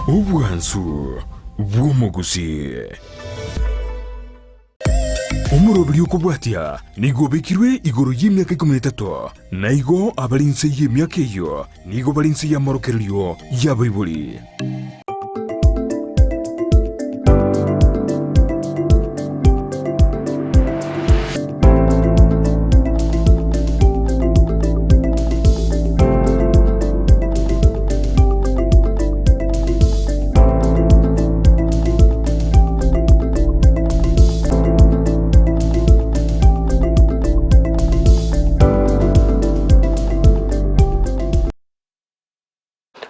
Obwansu bw'omogusii. Omoroberi okobwatia nigo obekirwe igoro y'emiaka ikomi na etato, na igo abare inse y'emiaka eyio nigo bare inse y'amorokererio y'abaibori.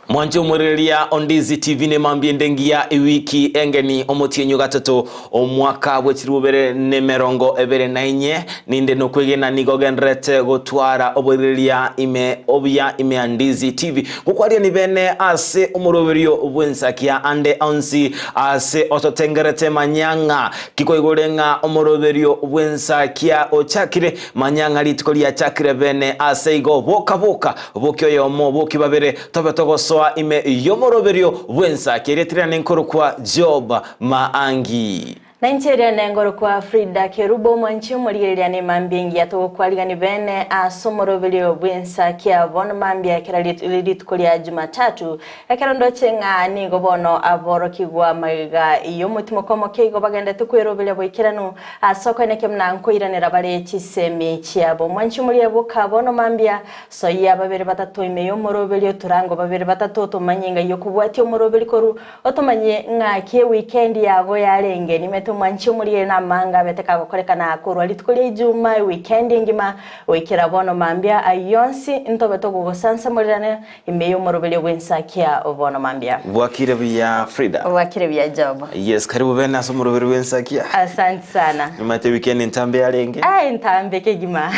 Mwanche omwerereria o Ndizi TV nemambia ende engiya ewiki engeni omotienyi ogatato omwaka bwe chilifu bibere na emerongo ebere na inye ninde nokwegena nigo ogendererete gotwara oboirereria ime obuya ime ya Ndizi TV gokwaria nibene ase omoroberio bw'ensakia ande onsi ase ototengerete manya ng'a kikoigore ng'a omoroberio bw'ensakia ochakire manya ng'a rituko riachakire bene ase igo boka boka Boki oyomo, boki babere, tobe togosoa ime y'omoroberio bw'ensa. Keria tirane nkorokwa Job Maangi. Na inche eria nengorokwa Frida Kerubo, omwanchi omorigereria nemambia engiya togokwarigani bene ase omoroberio bw'ensa kia bono mambia ekero rituko ria Jumatatu ekero ndoche ng'a nigo bono aborokigwa magega y'omotimoko omoke igo bagendete kweroberia boikeranu ase okoenekia buna nkoiranera bare chisemi chiabo. Omwanchi omorigereria boka bono mambia Soyia babere batato ime y'omoroberi otorango babere batato otomanye ng'ai okobwatia omoroberi korwa otomanye ng'aki ewikendi yago yarenge. Nimete omwanchi omoriere na amanga abete kagokorekana korwa rituko ria Ijumaa ewikendi engima goikera bono mambia ayio onsi ntobe togogosansamorerana ime y'omoroberi bw'ensakia bono mambia. Bwakire buya Frida. Bwakire buya Job. Yes, karibu bene ase omoroberi bw'ensakia. Asante sana. Nimanyete weekend entambe yarenge. Ah, entambe kegima.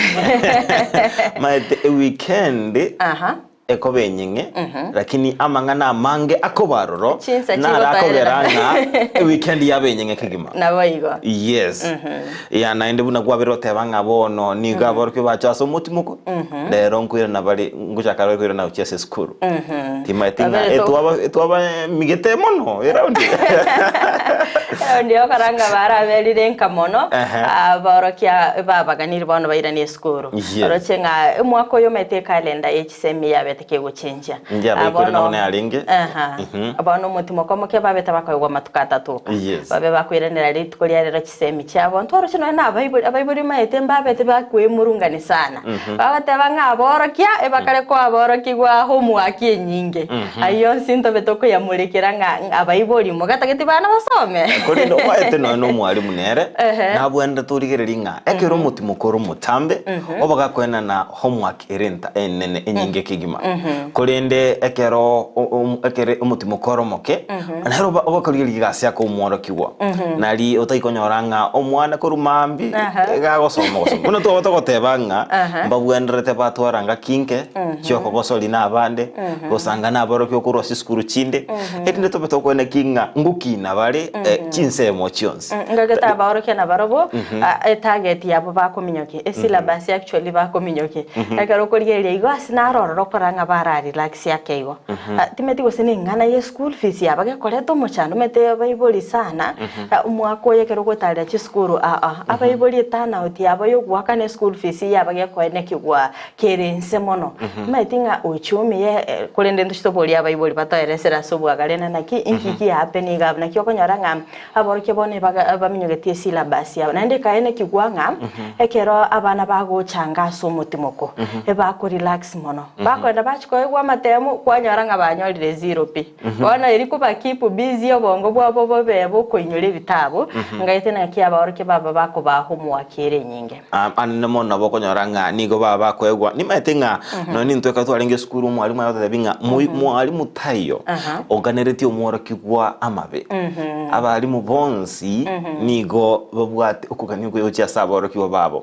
Maete eweekend Aha. ekoba enying'e lakini amang'ana amange akoba aroro Chinsa naro akogera chigotoerera. ng'a eweekend yaba enying'e kegima. Naboigo. Yes. Ya naende buna kwabere oteba ng'a bono nigo aborokigwa bacha ase omotimoko rero nkoirana bare ngochaka bare koirana gochia ase esukuru. Timaeti ng'a Babere to- etwaba etwaba emigete mono eraundi. Eraundi okora ng'a baraberire nka mono, Ehe. aborokia babaganire bono bairane esukuru. Yes. Oroche ng'a omwaka oyo omanyete ekalenda ye chisemi yabete kegochenjia. Inche Ah, abaikure bono nabo nayarenge. Aha. Bono omotimoko omoke babete bakoegwa amatuko atato oka. Yes. Babe bakoiranera rituko ria rero chisemi chiabo. Ntoroche nonya na abaibori, abaibori omanyete mbabete bakwemurungani sana. Bagoteba ng'a aborokia, ebakare koa aborokigwa homework enyinge. Ayio onsi ntobe tokoyamorekera ng'a abaibori mogatageti bana basome. Korende omanyete nonya na omwalimu nere, Ehe. nabwenerete origererie ng'a ekero omotimoko ore omotambe, obe gakoenana homework ere enta enene enyinge kegima. Korende ekero ekere omotimoko ore omoke, nere oba obakorigereria egasi ake omworokigwa. Nari otaikonyora ng'a omwana korwa mambia iga agosoma gosoma. Buna twaba togoteba ng'a mbabwenerete batwara ngaki inke chiokogosoria na abande, gosanga na aborokigwa korwa ase chisukuru chinde, erinde tobe tokoeneki ng'a ngokina bare chinsemo chionsi. Ngagete abaorokia nabarobwo, etarget yabo bakominyokia, esyllabus actually bakominyokia. Ekero okorigereria igo ase naro ororo okora ng'a bara relax ake igo. Timeti gose na eng'ana ye school fees yaba gekoreta omochando omanyete abaibori sana, omwaka oyo ekero ogotarera chisukuru aa, abaibori eturnout yabo ya ogoakana eschool fees yaba gekoenekigwa kere inse mono. Omanyete ng'a uchumi ye korende ntochi toborie abaibori batoeresere ase obwagare na naki inki kiahappen iga abwo. Naki okonyora ng'a Aborokia bono ebaminyogeti esyllabus yabo, naende ekaenekigwa ng'a ekero abana bagochanga ase omotimoko, ebakorelax mono. Bakoenda bachia koegwa amatemu, kwanyora ng'a banyorire zero pi. Bono eri koba keep busy obongo bwabo bobe bokoinyora ebitabu, ngaete naki abaorokia baba bakobaa homework ere enyinge. Anene mono nabo okonyora ng'a nigo baba bakoegwa, nimaete ng'a nonya nintwe ekero twarenge esukuru omwalimu agototebi ng'a moi mwalimu taiyo oganeretie omworokigwa amabe. Abalimu bonsi nigo babwate okogania okuya gochia ase aborokigwa babo,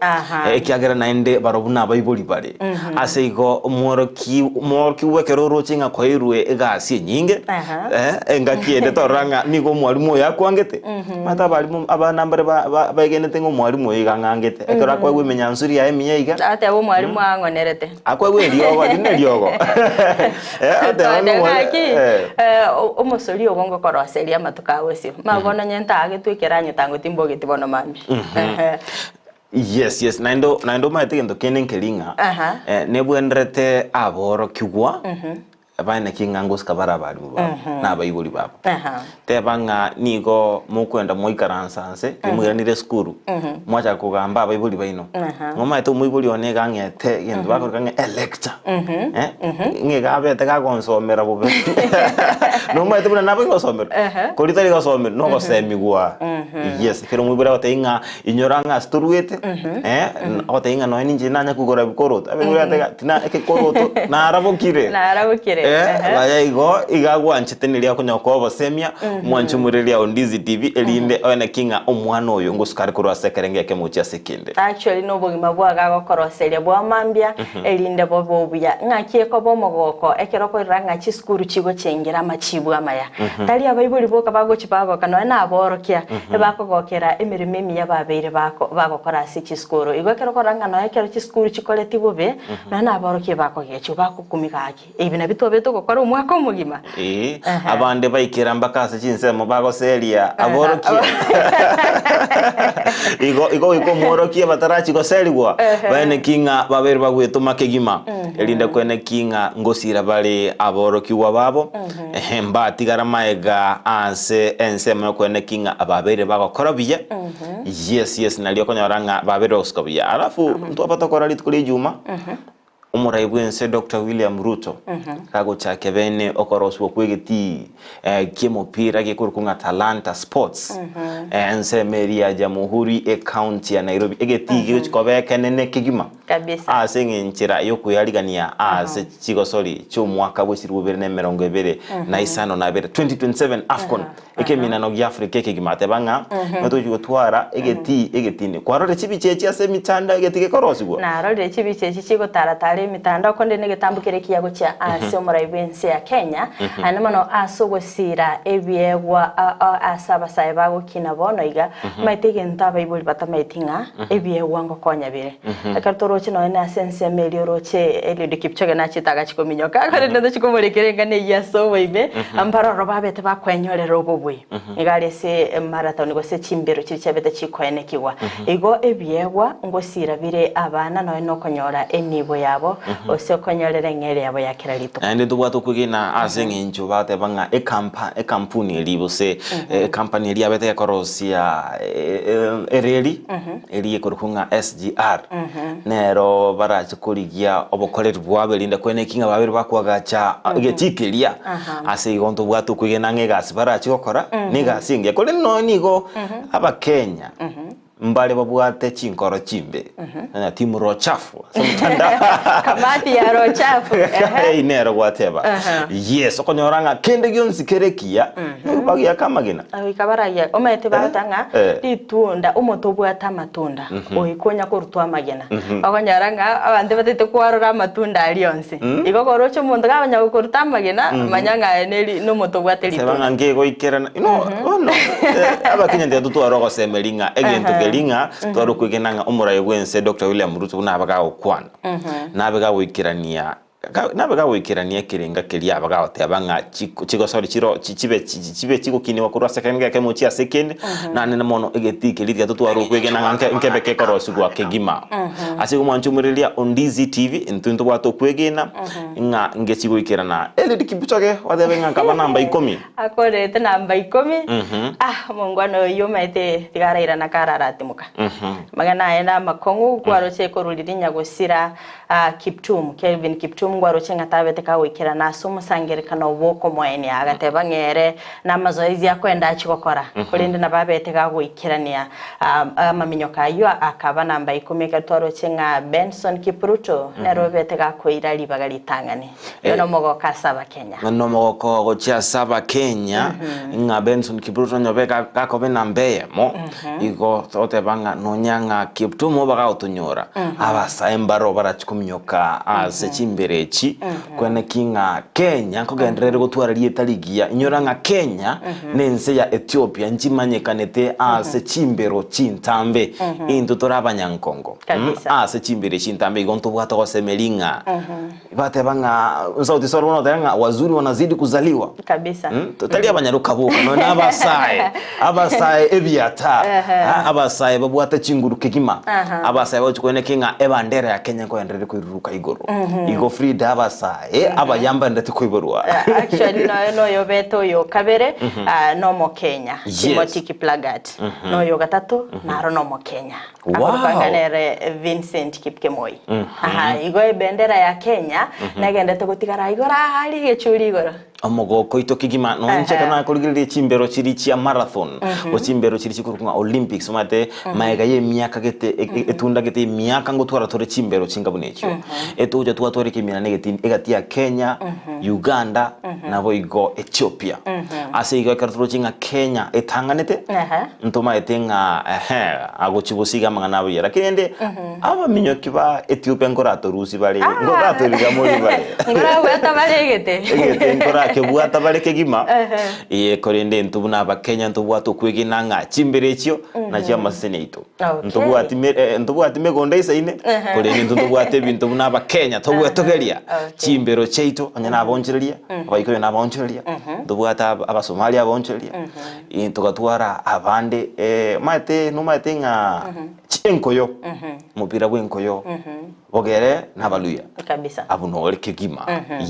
ekiagera naende barobwo nabaibori bare. Ase igo omworoki. Omworokigwa ekero oroche ng'a kwairwe egasi enyinge, Aha. eh, engaki ende torora ng'a nigo omwalimu oyo akwangete. Omanyete abalimu abana mbare ba- ba- baegenete ng'a omwalimu oyo iga ang'angete. Ekero akoegwa emenyansuri yaye emiya iga, Ateba omwalimu ang'onerete. akoegwa eriogo, riria na eriogo. Eh, oteba ng'a Twateba omwali ng'aki, eh. eh, o- omosori ogo ngokoroseria amatuko agosio. Ma bono onye ntagetwe ekeranyo tango timbogeti bono mambia. Ehe. Yes, yes, naende naende omanyete egento kende nkeri ng'a Aha. eh, nebwenerete aborokigwa bae naki ng'a ngosika bare abalimu babo na abaibori babo. Aha. Teba ng'a nigo mokwenda mwaikaransa nse, rimuiranire esukuru, mwachaka kogamba abaibori baino. Aha. Ng'omaete omoibori one iga ang'ete egento bakoroka ng'a electure. Eh, ng'a iga abete gagonsomera bobe. Nomaete buna nabo igosomera? Aha. Kori tari gosomerwa, nogosemigwa. Yes, ekero omoibori agotebia ng'a Inyora ng'a ase toruete, eh, ogotebia ng'a nonya ninche nanya kogora ebikoroto, abaibori bateba ng'a tina ekekoroto narabokire. Narabokire, Eh, ehe. baya igo, iga agwanchete neria akonya koa obosemia, mwanche omoreria Ondizi TV, erinde oe naki ng'a omwana oyo ngosuka are korwa ase ekerengo ekemo gochia ase ekende. Actually nobogima bwago agokoroseria bwa mambia erinde bobe obuya. Ng'aki ekoba omogoko ekero okorora ng'a chisukuru chigochengera amachibu amaya. Tari abaibori boka bagochi bagoka nonya na aborokia ebakogokera emeremo emiya babeire bako bagokora ase chisukuru. Igo ekero okorora ng'a nonya ekero chisukuru chikoreti bobe, nonya na aborokia ebakogechwa bagokumia gaki. Ebi nabio twabete togokora omwaka omogima. Ee, abande baikera mpaka ase chinsemo bagoseria aborokia. Igo igo goika omworokia batarachi goserigwa, baeneki ng'a babeire bagwetoma kegima, erinde kweneki ng'a ngosira bare aborokigwa babo, Ehe, mbatigara maega ase ensemo y'okweneki ng'a babeire bagokora buya. Yes, yes, nario okonyora ng'a babeire bagosuka buya. Alafu ntwaba tokora rituko ria ejuma, omorai bw'ense Doctor William Ruto kagochakia bene okorosiwa kwa egetii eh, ki'emopira gekorokwa ng'a Talanta Sports eh, ensemo eria ya Jamhuri ecounty ya Nairobi. Egetii gegochi koba ekenene kegima. Kabisa. Ase eng'enchera y'okweyarigania ase chigosori chi'omwaka bw'echilifu bibere na emerongo ebere na isano na ibere, 2027 AFCON, ekeminano gi'Africa ekegima, teba ng'a nigo togochia gotwara egetii egetindi. Kwarorire chibicha echi ase emitandao egetii gekorosigwa? Narorire chibicha echi chigotara-tara emitandao, konde negetambo keria ekiya gochia ase omorai bw'ense ya Kenya, naende mono ase ogosiira ebiegwa ase abasae bagokina bono iga, omanyete egento abaibori batamaeti ng'a ebiegwa ngokonya bire. Ekero toroche nonya na ase ensemo eria oroche Eliud Kipchoge nachete agachia kominyoka, korende tochia komorekera eng'ana eyio ase oboime, mbaroro babete bakwenyorera obobui. Nigo are ase emarathon gose chimbero chiria chiabete chikoenekigwa. Igo ebiegwa ngosira bire abana nonya na okonyora enibo yabo, gose okonyorera eng'eria yabo ya kera rituko. Naende ntobwate okwegena ase eng'encho bateba ng'a ekampa ekampuni eria gose ekampani eria yabete gekorosia ereri eria ekorokwa ng'a SGR, nero barache korigia obokoreri bwabo erinde kwene eki ng'a babere bakoagacha egetii keria. Ase igo ntobwate okwegena ng'a egasi barache gokora na egasi engiya. Korende nonya nigo Abakenya mbare babwate chinkoro chimbe, nonya team roho chafu ase omotandao. Kamati ya roho chafu, ehe. Eyio nero gwateba. Yes, okonyora ng'a kende gionsi kere ekiya, nigo bagiaka amagena. Goika baragia, omanyete bagoteba ng'a Eh. ritunda, omote obwate amatunda, oika onya korutwa amagena. Okonyora ng'a abanto batagete kwarora amatunda aria onsi. Igo koroche omonto kagonya gokoruta amagena, manya ng'a aye neri nomote obwate Seba ritunda. ng'a nkegoikerana. Ino, bono, eh, Abakenya tiga totware ogosemeria ng'a egento keria ng'a tware okwegena ng'a omorai bw'ense Doctor William Ruto buna abe gagokwana, nabe gagoikerania Nabe gagoikerania ekerenga keria aba gagoteba ng'a chigosori chiro chibe chibe chigokinigwa korwa ase ekerengo ekemo gochia ase ekende, naende mono egetii keria tiga totware okwegena ng'a nke nkebe kekorosigwa kegima. Ase igo mwanche omorereria Ondizi TV, intwe ntobwate okwegena ng'a ngechigoikerana. Eliud Kipchoge gwateba ng'a nkaba namba ikomi. Akorete namba ikomi, ah omongwana oyio omanyete tiga arairana kare aratimoka. Amang'ana aye namakong'u, kwaroche korwa riria nyagosira Kiptum, Kelvin Kiptum ngwaroche ng'a tabete kagoikerana ase omosangererekano bw'okomoenia, agateba ng'a ere namazoezi akoenda achie gokora, korende nabo abete gagoikerania amaminyoka ayio akaba namba ikomi ekero twaroche ng'a Benson Kipruto nere obete gakoira ribaga ritang'ani. Oyo nomogoko ase Abakenya. Nomogoko gochia ase Abakenya ng'a Benson Kipruto onye gakoba enamba eyemo, Igo togoteba ng'a nonya ng'a Kiptum bagaotonyora, abasae mbaro barachie kominyoka ase chimbere. echi, kweneki ng'a Kenya nkogenderera ere gotwara rieta rigiya. Inyora ng'a Kenya na ense ya Ethiopia nchimanyekanete ase chimbero chintambe. Intwe tore abanyankongo Kabisa. ase chimbero echi chintambe igo ntobwate gosemeria ng'a bateba ng'a Sauti Sol bono oteba ng'a wazuri wanazidi kuzaliwa. Kabisa. Mm, totari abanyaroka boka nonya na abasae abasae ebiata ah, abasae babwate chinguru kegima abasae bagochi koeneki ng'a ebandera ya Kenya nkoenderere koiruruka igoro igo Frida abasae abaya mbaenderete koiborwa Actually noyo noyobete oyo kabere ah, nomokenya Yes. Timothy Kiplagat noyo gatato naro nomokenya Wow. akorokanga nere Vincent Kipkemoi Aha, igo ebendera ya Kenya negendete gotigara igoro aria egechuri igoro Omogoko oito kegima nonya inche ekero nakorigereria chimbero chiria chia marathon, gose chimbero chiria chikorokwa ng'a Olympics omanyete magega ya emiaka gete e- e- etunda gete emiaka ngotwara tore chimbero chinga buna echio. Etogocha twatwara ekemina na egeti egati ya Kenya, Uganda, naboigo Ethiopia. Ase igo ekero toroche ng'a Kenya etang'anete, Aha. ntomaete ng'a ehe agochia gosiga amang'ana abuya. Lakini rende abaminyoki ba Ethiopia nkoratorusia bare, nkoratoriga mori bare. Nkorabwata bare egete. Egete nkorakebwata bare kegima. Ee, korende intwe buna Abakenya ntobwate okwegena ng'a chimbere echio nachio amaseseni aito. Okay. Ntobwati me- eh, ntobwati megondo eisaine, korende intwe ntobwate ebinto buna Abakenya togwetogeria Okay. chimbero chiaito onye nabaonchoreria, Abaikoyo nabaonchoreria, ntobwate aba- Abasomali abaonchoreria, eh, togatwara abande eh, omanyete nomanyete ng'a enkoyo, omopira bw'enkoyo. Bogere nabaluya. Kabisa. Abwo nore kegima.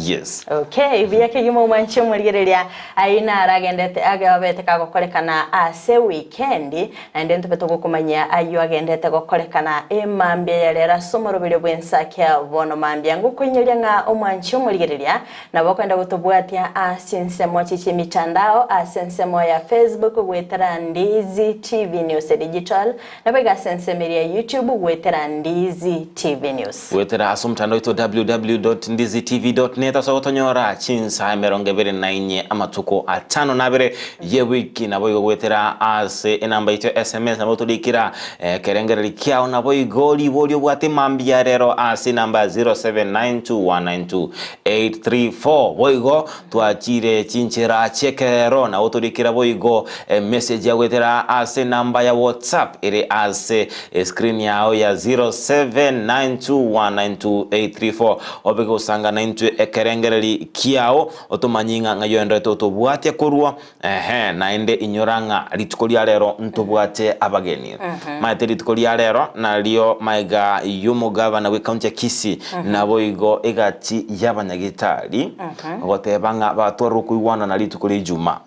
Yes. Okay, buya kegima omwanchi omorigereria ayio naro agendete agabete kagokorekana ase weekend naende ntobe togokomanyia ayio agendete gokorekana emambia ya rero ase omoroberio bw'ensakia bono mambia ngokoinyoria ng'a omwanchi omorigereria nabo okoenda gotobwatia ase chinsemo chi chimitandao ase ensemo ya Facebook goetera Ndizi TV News Digital Naboigo ase ensemo eria ya YouTube goetera Ndizi TV News. Goetera ase omotandao oito www.ndizitv.net ase ogotonyora chinsa 24 amatuko atano na abere ye wiki. Naboigo goetera ase enamba yaito ya SMS nabo torikera ekerengereri kiao naboigo riborio obwate mambia rero ase enamba ya 0792192834 boigo Twachire chinchera chi'ekerero nabo torikera boigo emessage ya goetera ase enamba ya WhatsApp ere ase escreen yao ya 0792192834 obe gosanga naintwe ekerengereri kiao otomanye ng'a ng'ai oenderete otobwatia korwa ehe naende inyora ng'a rituko ria rero ntobwate abageni maete rituko ria rero nario maega y'omogavana bw'ecounty ya Kisii Naboigo egati y'abanyagitari goteba ng'a batwarire okoigwana na rituko ria Ijuma.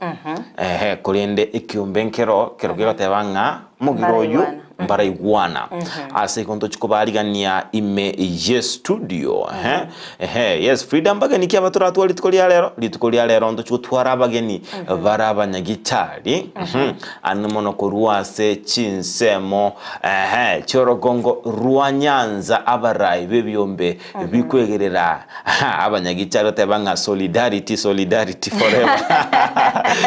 Ehe, korende ekiombe nkero kero kegoteba ng'a omogiro oyio Mbaraigwana. mbaraigwana. Ase igo ntochi kobarigania ime ye studio. Ehe, ehe, yes, Frida mbageni ki aba toratware rituko ria rero? Rituko ria rero ntochi gotwara abageni bare abanyagitari, ane mono korwa ase chinsemo Ehe, chi'orogongo rwa Nyanza abarai b'ebiombe bikwegerera abanyagichari goteba ng'a solidarity, solidarity forever.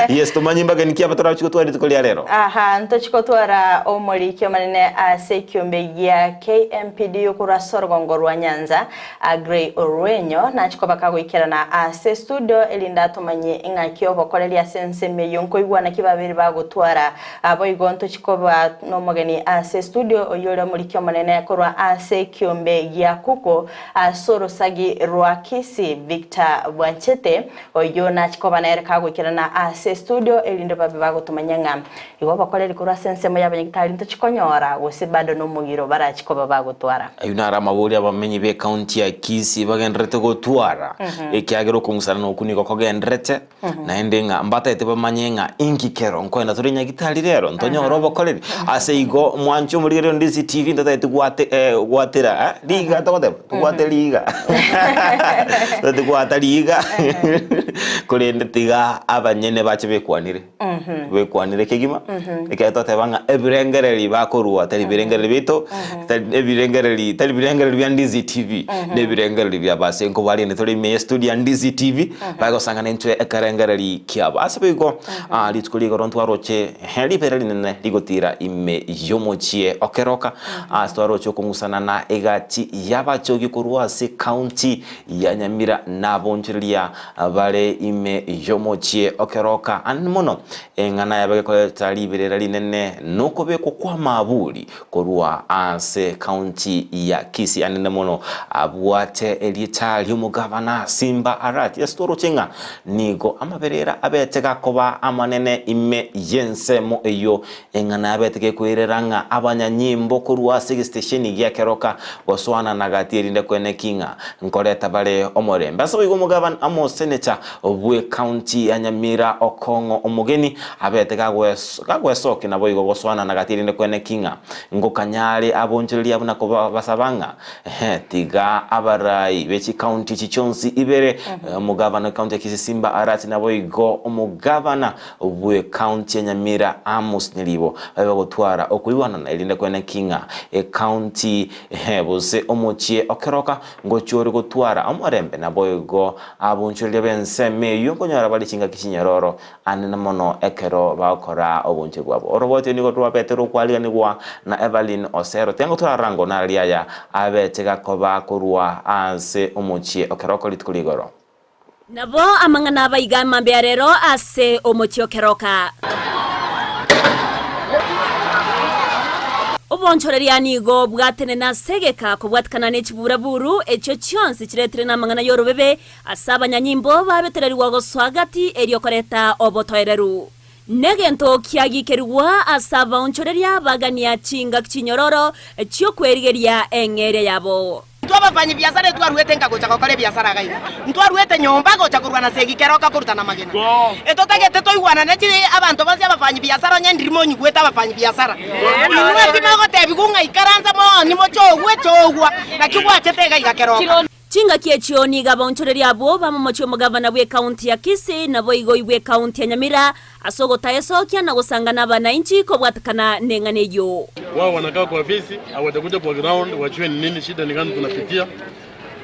Yes, tomanye mbageni ki aba torachi gotwara rituko ria rero? Aha, ntochi gotwara omoriki omonene ase ekiombe gia KMPDU korwa ase orogongo rwa Nyanza, Agrey Orwenyo, nachi koba kagoikerana ase estudio erinde atomanye ng'aki obokoreri ase ensemo eyio nkoigwana ki babere bagotwara Naboigo ntochie koba nomogeni ase estudio oyio ore omoriki omonene korwa ase ekiombe gia Kuku ase orosagi rwa Kisii Victor Bwanchete oyio nachie koba nere kagoikerana ase estudio erinde babe bagotomanya ng'a igo obokoreri korwa ase ensemo y'abanyagitari ntochie konyora gose bado nomogiro barachie koba bagotwara. Ayio naro amabori abamenyi b'ecounty ya Kisii bagendererete gotwara, ekiagera okong'usana okwo nigo kogendererete. Naende ng'a mbataete bamanye ng'a inki kero nkoenda tore nyagitari rero ntonyore obokoreri. Ase igo mwanche omorigereria onde CCTV ntotagete gwate eh, gwatera eh, riga togoteba togwate riga totagete gwata riga korende tiga abanyene bache bekwanire bekwanire kegima ekero toteba ng'a ebirengereri bakorwa. korwa tari birengererio biaito, tari ebirengererio tari birengererio bia Ndizi TV, na ebirengererio bia abasenko barende tore ime ye studio ya Ndizi TV, bagosang'ana intwe ekerengererio kiabo. Ase boigo, rituko rigoro ntwaroche ehe ribere rinene rigotira ime y'omochie o Keroka, ase twaroche okong'usana na egati y'abachogi korwa ase county ya Nyamira na abonchoreria bare ime y'omochie o Keroka. Aande mono eng'ana yabo egekoreta riberera rinene nokobekwa kw'amaaburi korwa ase county ya Kisii. Anene mono abwate erieta ri'omogavana Simba Arati. Ase toroche ng'a nigo amaberera abete gakoba amanene ime y'ensemo eyio Eng'ana yabete gekoirera ng'a abanyanyimbo korwa ase egesitesheni gia Keroka gosoana na gati erinde koeneki ng'a nkoreta bare omorembe. Ase boigo omogavana amo oseneta bw'ecounty ya Nyamira Okong'o Omogeni abete gagwesokia naboigo gosoana na gati erinde koeneki ng'a ngokanyare abonchoreria buna kobasaba ng'a Ehe, tiga abarai be chikaunti echi chionsi ibere, omogavana w'ekaunti ya Kisii Simba Arati naboigo omogavana bw'ekaunti ya Nyamira Amos Nyaribo babe bagotwara okoigwanana erinde koeneki ng'a ekaunti ehe gose omochie o Keroka ngochia ore gotwara omorembe naboigo abonchoreria b'ensemo eyio nkonyora bare chingaki chinyororo anene mono ekero bagokora obonchori bwabo. Oroboti nigo rwabete rokwariganigwa na Evelyn Osero tiango torarango nararia aya abete gakoba korwa ase omochie o Keroka rituko rigoro. Nabo amang'ana abaiga amambia rero ase omochie o Keroka. Obonchoreria nigo bwatenena ase egeka kobwatikana ne chiburaburu echio chionsi chiretire namang'ana y'orobebe ase abanyanyimbo babetererigwa gosoa gati erio koreta obotoereru. Negento kiagikerigwa ase abaonchoreria bagania chingaki chinyororo chi'okwerigeria eng'eria yabo. Intwe abafanyi-biasara etwaruete nka gocha gokora ebiasara iga iga. Ntwaruete nyomba gocha korwana segi keroka korutana amagena. Etotagete toigwanane chi abanto bonsi abafanyi-biasara onye ndiri monyigwete abafanyi-biasara. Inwe timogotebigwa ng'a ikaransa mooni mochogwe chogwa, naki gwachete iga iga keroka. Chingaki echio nigo abaonchoreria abwo bamomochie omogavana bw'ekaunti ya Kisii naboigo bw'ekaunti ya Nyamira ase ogotaesokia na gosangana abanainchi kobwatekana neng'ana eyio. Wao wanakaa kwa ofisi hawajakuja kwa ground wajue ni nini shida ni gani tunapitia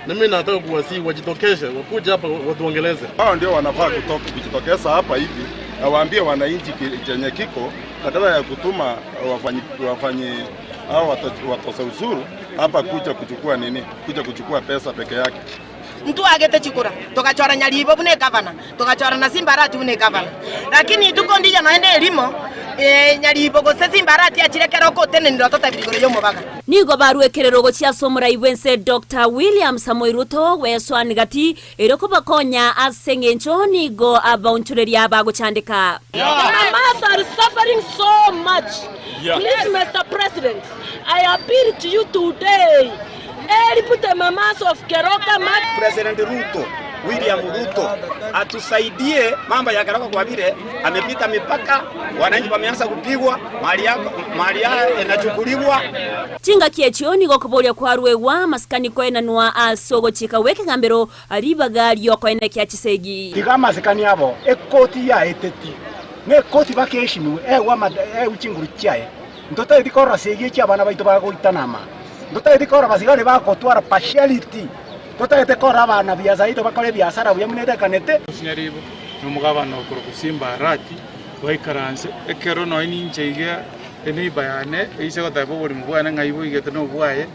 na mimi nataka kuwasihi wajitokeze wakuje hapa watuongeleze. Hao ndio wanafaa kutoka kujitokeza hapa hivi na waambie wananchi chenye kiko badala ya kutuma wafanyi wafanyi hao watoza ushuru hapa kuja kuchukua nini, kuja kuchukua pesa peke yake. Ntwagete chikura, togachora Nyaribo buna egavana, togachora na Simba Arati buna egavana. Lakini rituko ndiria nonya nerimo, Nyaribo gose Simba Arati achire kera okotenenera ototebirie igoro y'omobaga. Nigo barua ekerero gochia ase omorai bw'ense Doctor William Samoei Ruto gwesoani gati erio kobakonya ase engencho nigo abaonchoreria bagochandeka. The mamas are suffering so much. Please Mister President, I appeal to you today. Help the mamas of Keroka market. President Ruto, William Ruto atusaidie mambo ya Keroka kwa vile amepita mipaka, wananchi wameanza kupigwa, mali yao mali yao inachukuliwa. Chingaki echio nigo okoboria kwaruegwa amasikani koenanwa ase ogochika gw'ekegambero ribaga ri'okoenekia chisegi. Tiga amasikani abo ekoti yaeteti, na ekoti bakeheshimiwe egwe egwe chinguru chiaye. Ntotageti korora segi echi abana baito bagoitana ama. Ntotageti korora basigari bagotwara partiality. Totagete korora abana biasaito bakore ebiasara buya buna etekanete. Nyaribo na omogabana okorokwa Simba Arati baikaranse ekero nonya ninche iga eneighbour yane eise goteba oborimo bwane ng'ai boigete na obwaye,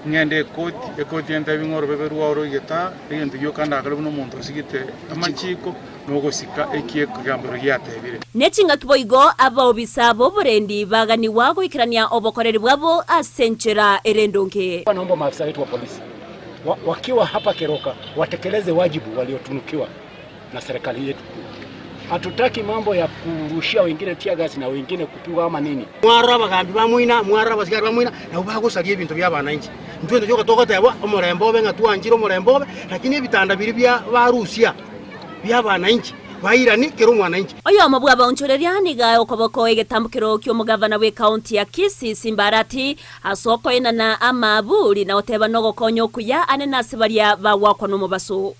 ng'ende ekoti, ekoti entebie ng'a orobebe rwao roigete aa, egento gioka ndakore buna omonto osigete amachiko na ogosika eki ekegambero giatebire. Ne chingaki boigo abaobisa b'oborendi baganigwa goikerania obokoreri bwabo ase enchera ere endonge. Naomba maafisa wetu wa polisi wakiwa hapa Keroka watekeleze wajibu waliotunukiwa na serikali yetu kuu. Hatutaki mambo ya kurushia wengine tear gas na wengine kupigwa ama nini. Mwarora abagambi ba moina, mwarora abasigari ba moina, nabwo bagosaria ebinto bi'abananchi. Intwe intwe rioka togoteba omorembe obe ng'a twanchire omorembe obe, lakini ebitanda biria bia barusia bi'abananchi bairanie kera omwananchi. Oyomo bw'abaonchoreria nigo ae okoboko egetambokero ki'omogavana bw'ekaunti ya Kisii Simba Arati ase okoenana amaaburi na goteba nogokonya okuya ane nase baria bagwakwa nomobaso.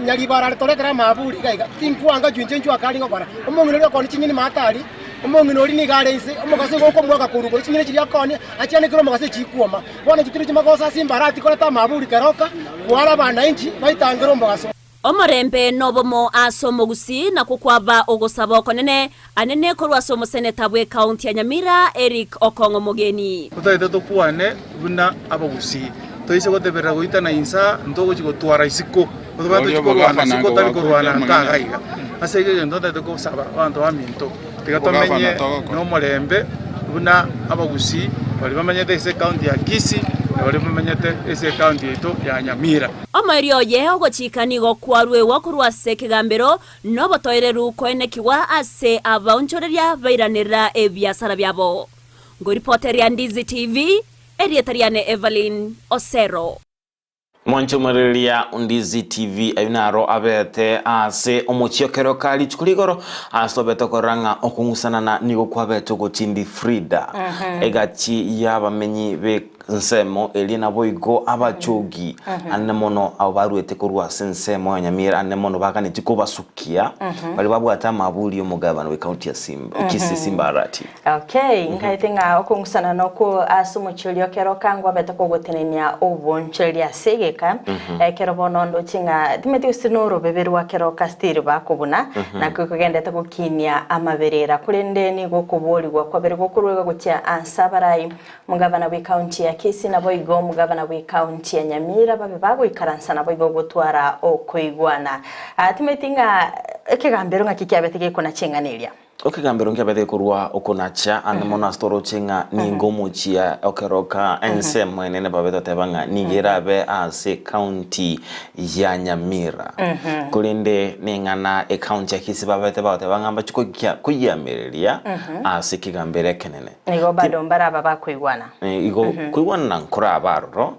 Nyaribara are toretera amaaburi iga iga, tinkwanga inchwe inche inchwe akari ngokora. Omong'ina oria okoonia chinyeni maate aria, Omong'ina oria nigo are inse, omogaso igo okomoaka korwa igoro, ching'ina chiria akonia, achianekere omogaso echikwoma. Bono inche tindi chimagoso ase imbarati koreta amaburi keroka, kwara abanainchi baitangere omogaso. Omorembe nobomo ase omogusii nakwo kwaba ogosaba okonene anene korwa ase omoseneta bw'ekaunti ya Nyamira Eric Okong'o Mogeni. Totagete tokwane buna abagusii, toise goteberera goitana insaa, ntogochia gotwara isiko, tobwate tochia korwana isiko tari korwana nka iga iga. Ase igo egento ntagete gosaba abanto baminto, tiga tomenye nomorembe buna abagusii baria bamenyete ase ecounty ya Kisii na baria bamenyete ase ecounty yaito ya Nyamira. Omoerio oye ogochika nigo kwarwegwa korwa ase ekegambero, na obotoereru koenekigwa ase abaonchoreria bairanerera ebiasara biabo. Ngoripoteria Ndizi TV, erieta riane Evelyn Osero. Mwanche omorereria Ndizi TV ayio naro abete ase omochie okero ka rituko rigoro ase obete okorora ng'a okong'usanana nigo kwabete ogochindi Frida egachi y'abamenyi be ensemo eria naboigo abachogi anene mono abo baruete korwa ase ensemo ya Nyamira anene mono baganetie kobasukia baria babwate amaburi y'omogabana bw'ecounty ya Simba Kisii Simba Arati. Okay, nkaete ng'a okong'usana nokwo ase omochie oria okero kangwabete kogotenenia obonchoreria ase egeka, ekero bono ndoche ng'a timanyeti gose norobebe rwa kero kastiri bakobuna, nakio kogendete gokinia amaberera, korende nigo okoborigwa kwabere gokorwegwa gochia ase abarai, omogavana bw'ecounty ya Kisii naboigo omogavana bw'ecounty ya Nyamira babe bagoikaransa naboigo gotwara okoigwana. Timanyeti ng'a ekegambero ng'aki kiabete gekona ching'ana eria. Okegambero nkiabete korwa okonacha ande mono ase toroche ng'a nigo omochie okeroka ensemo enene babe toteba ng'a nigo erabe ase ecounty ya Nyamira. Korende neng'ana ecounty ya Kisii babete bagoteba ng'a mbachi kogia koyiamereria ase ekegambero ekenene. Nigo bado mbaraba bakoigwana. Igo koigwanana nkoraba aroro,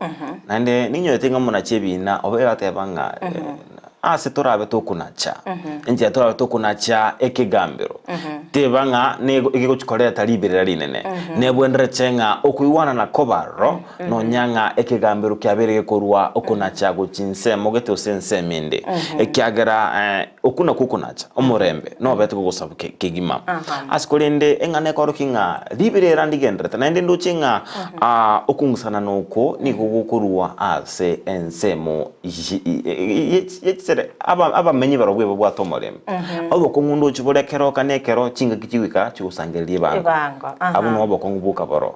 naende ninyorete ng'a monache ebina obe bateba ng'a Ase torabe tokonacha, enchera torabe tokonacha ekegambero, teba ng'a nigo egegochi koreta riberera rinene. Nebwenerete ng'a okoigwanana koba aroro, nonya ng'a ekegambero kiabeire gekorwa okonacha gochia ensemo gete gose ensemo ende. Ekiagera okwo nakwo okonacha omorembe nobete kogosaba kegima. Ase korende eng'ana ekorokia ng'a riberera ndigendererete, naende ndoche ng'a okong'usanana oko nigo gokorwa ase ensemo Abamenyi barobwo ebabwate omorembe. Obokong'u ndoche bore ekero na ekero chingaki chigoika chigosangereria ebango. Ebango, aha. Abwo nabo obokong'u bwoka boroo.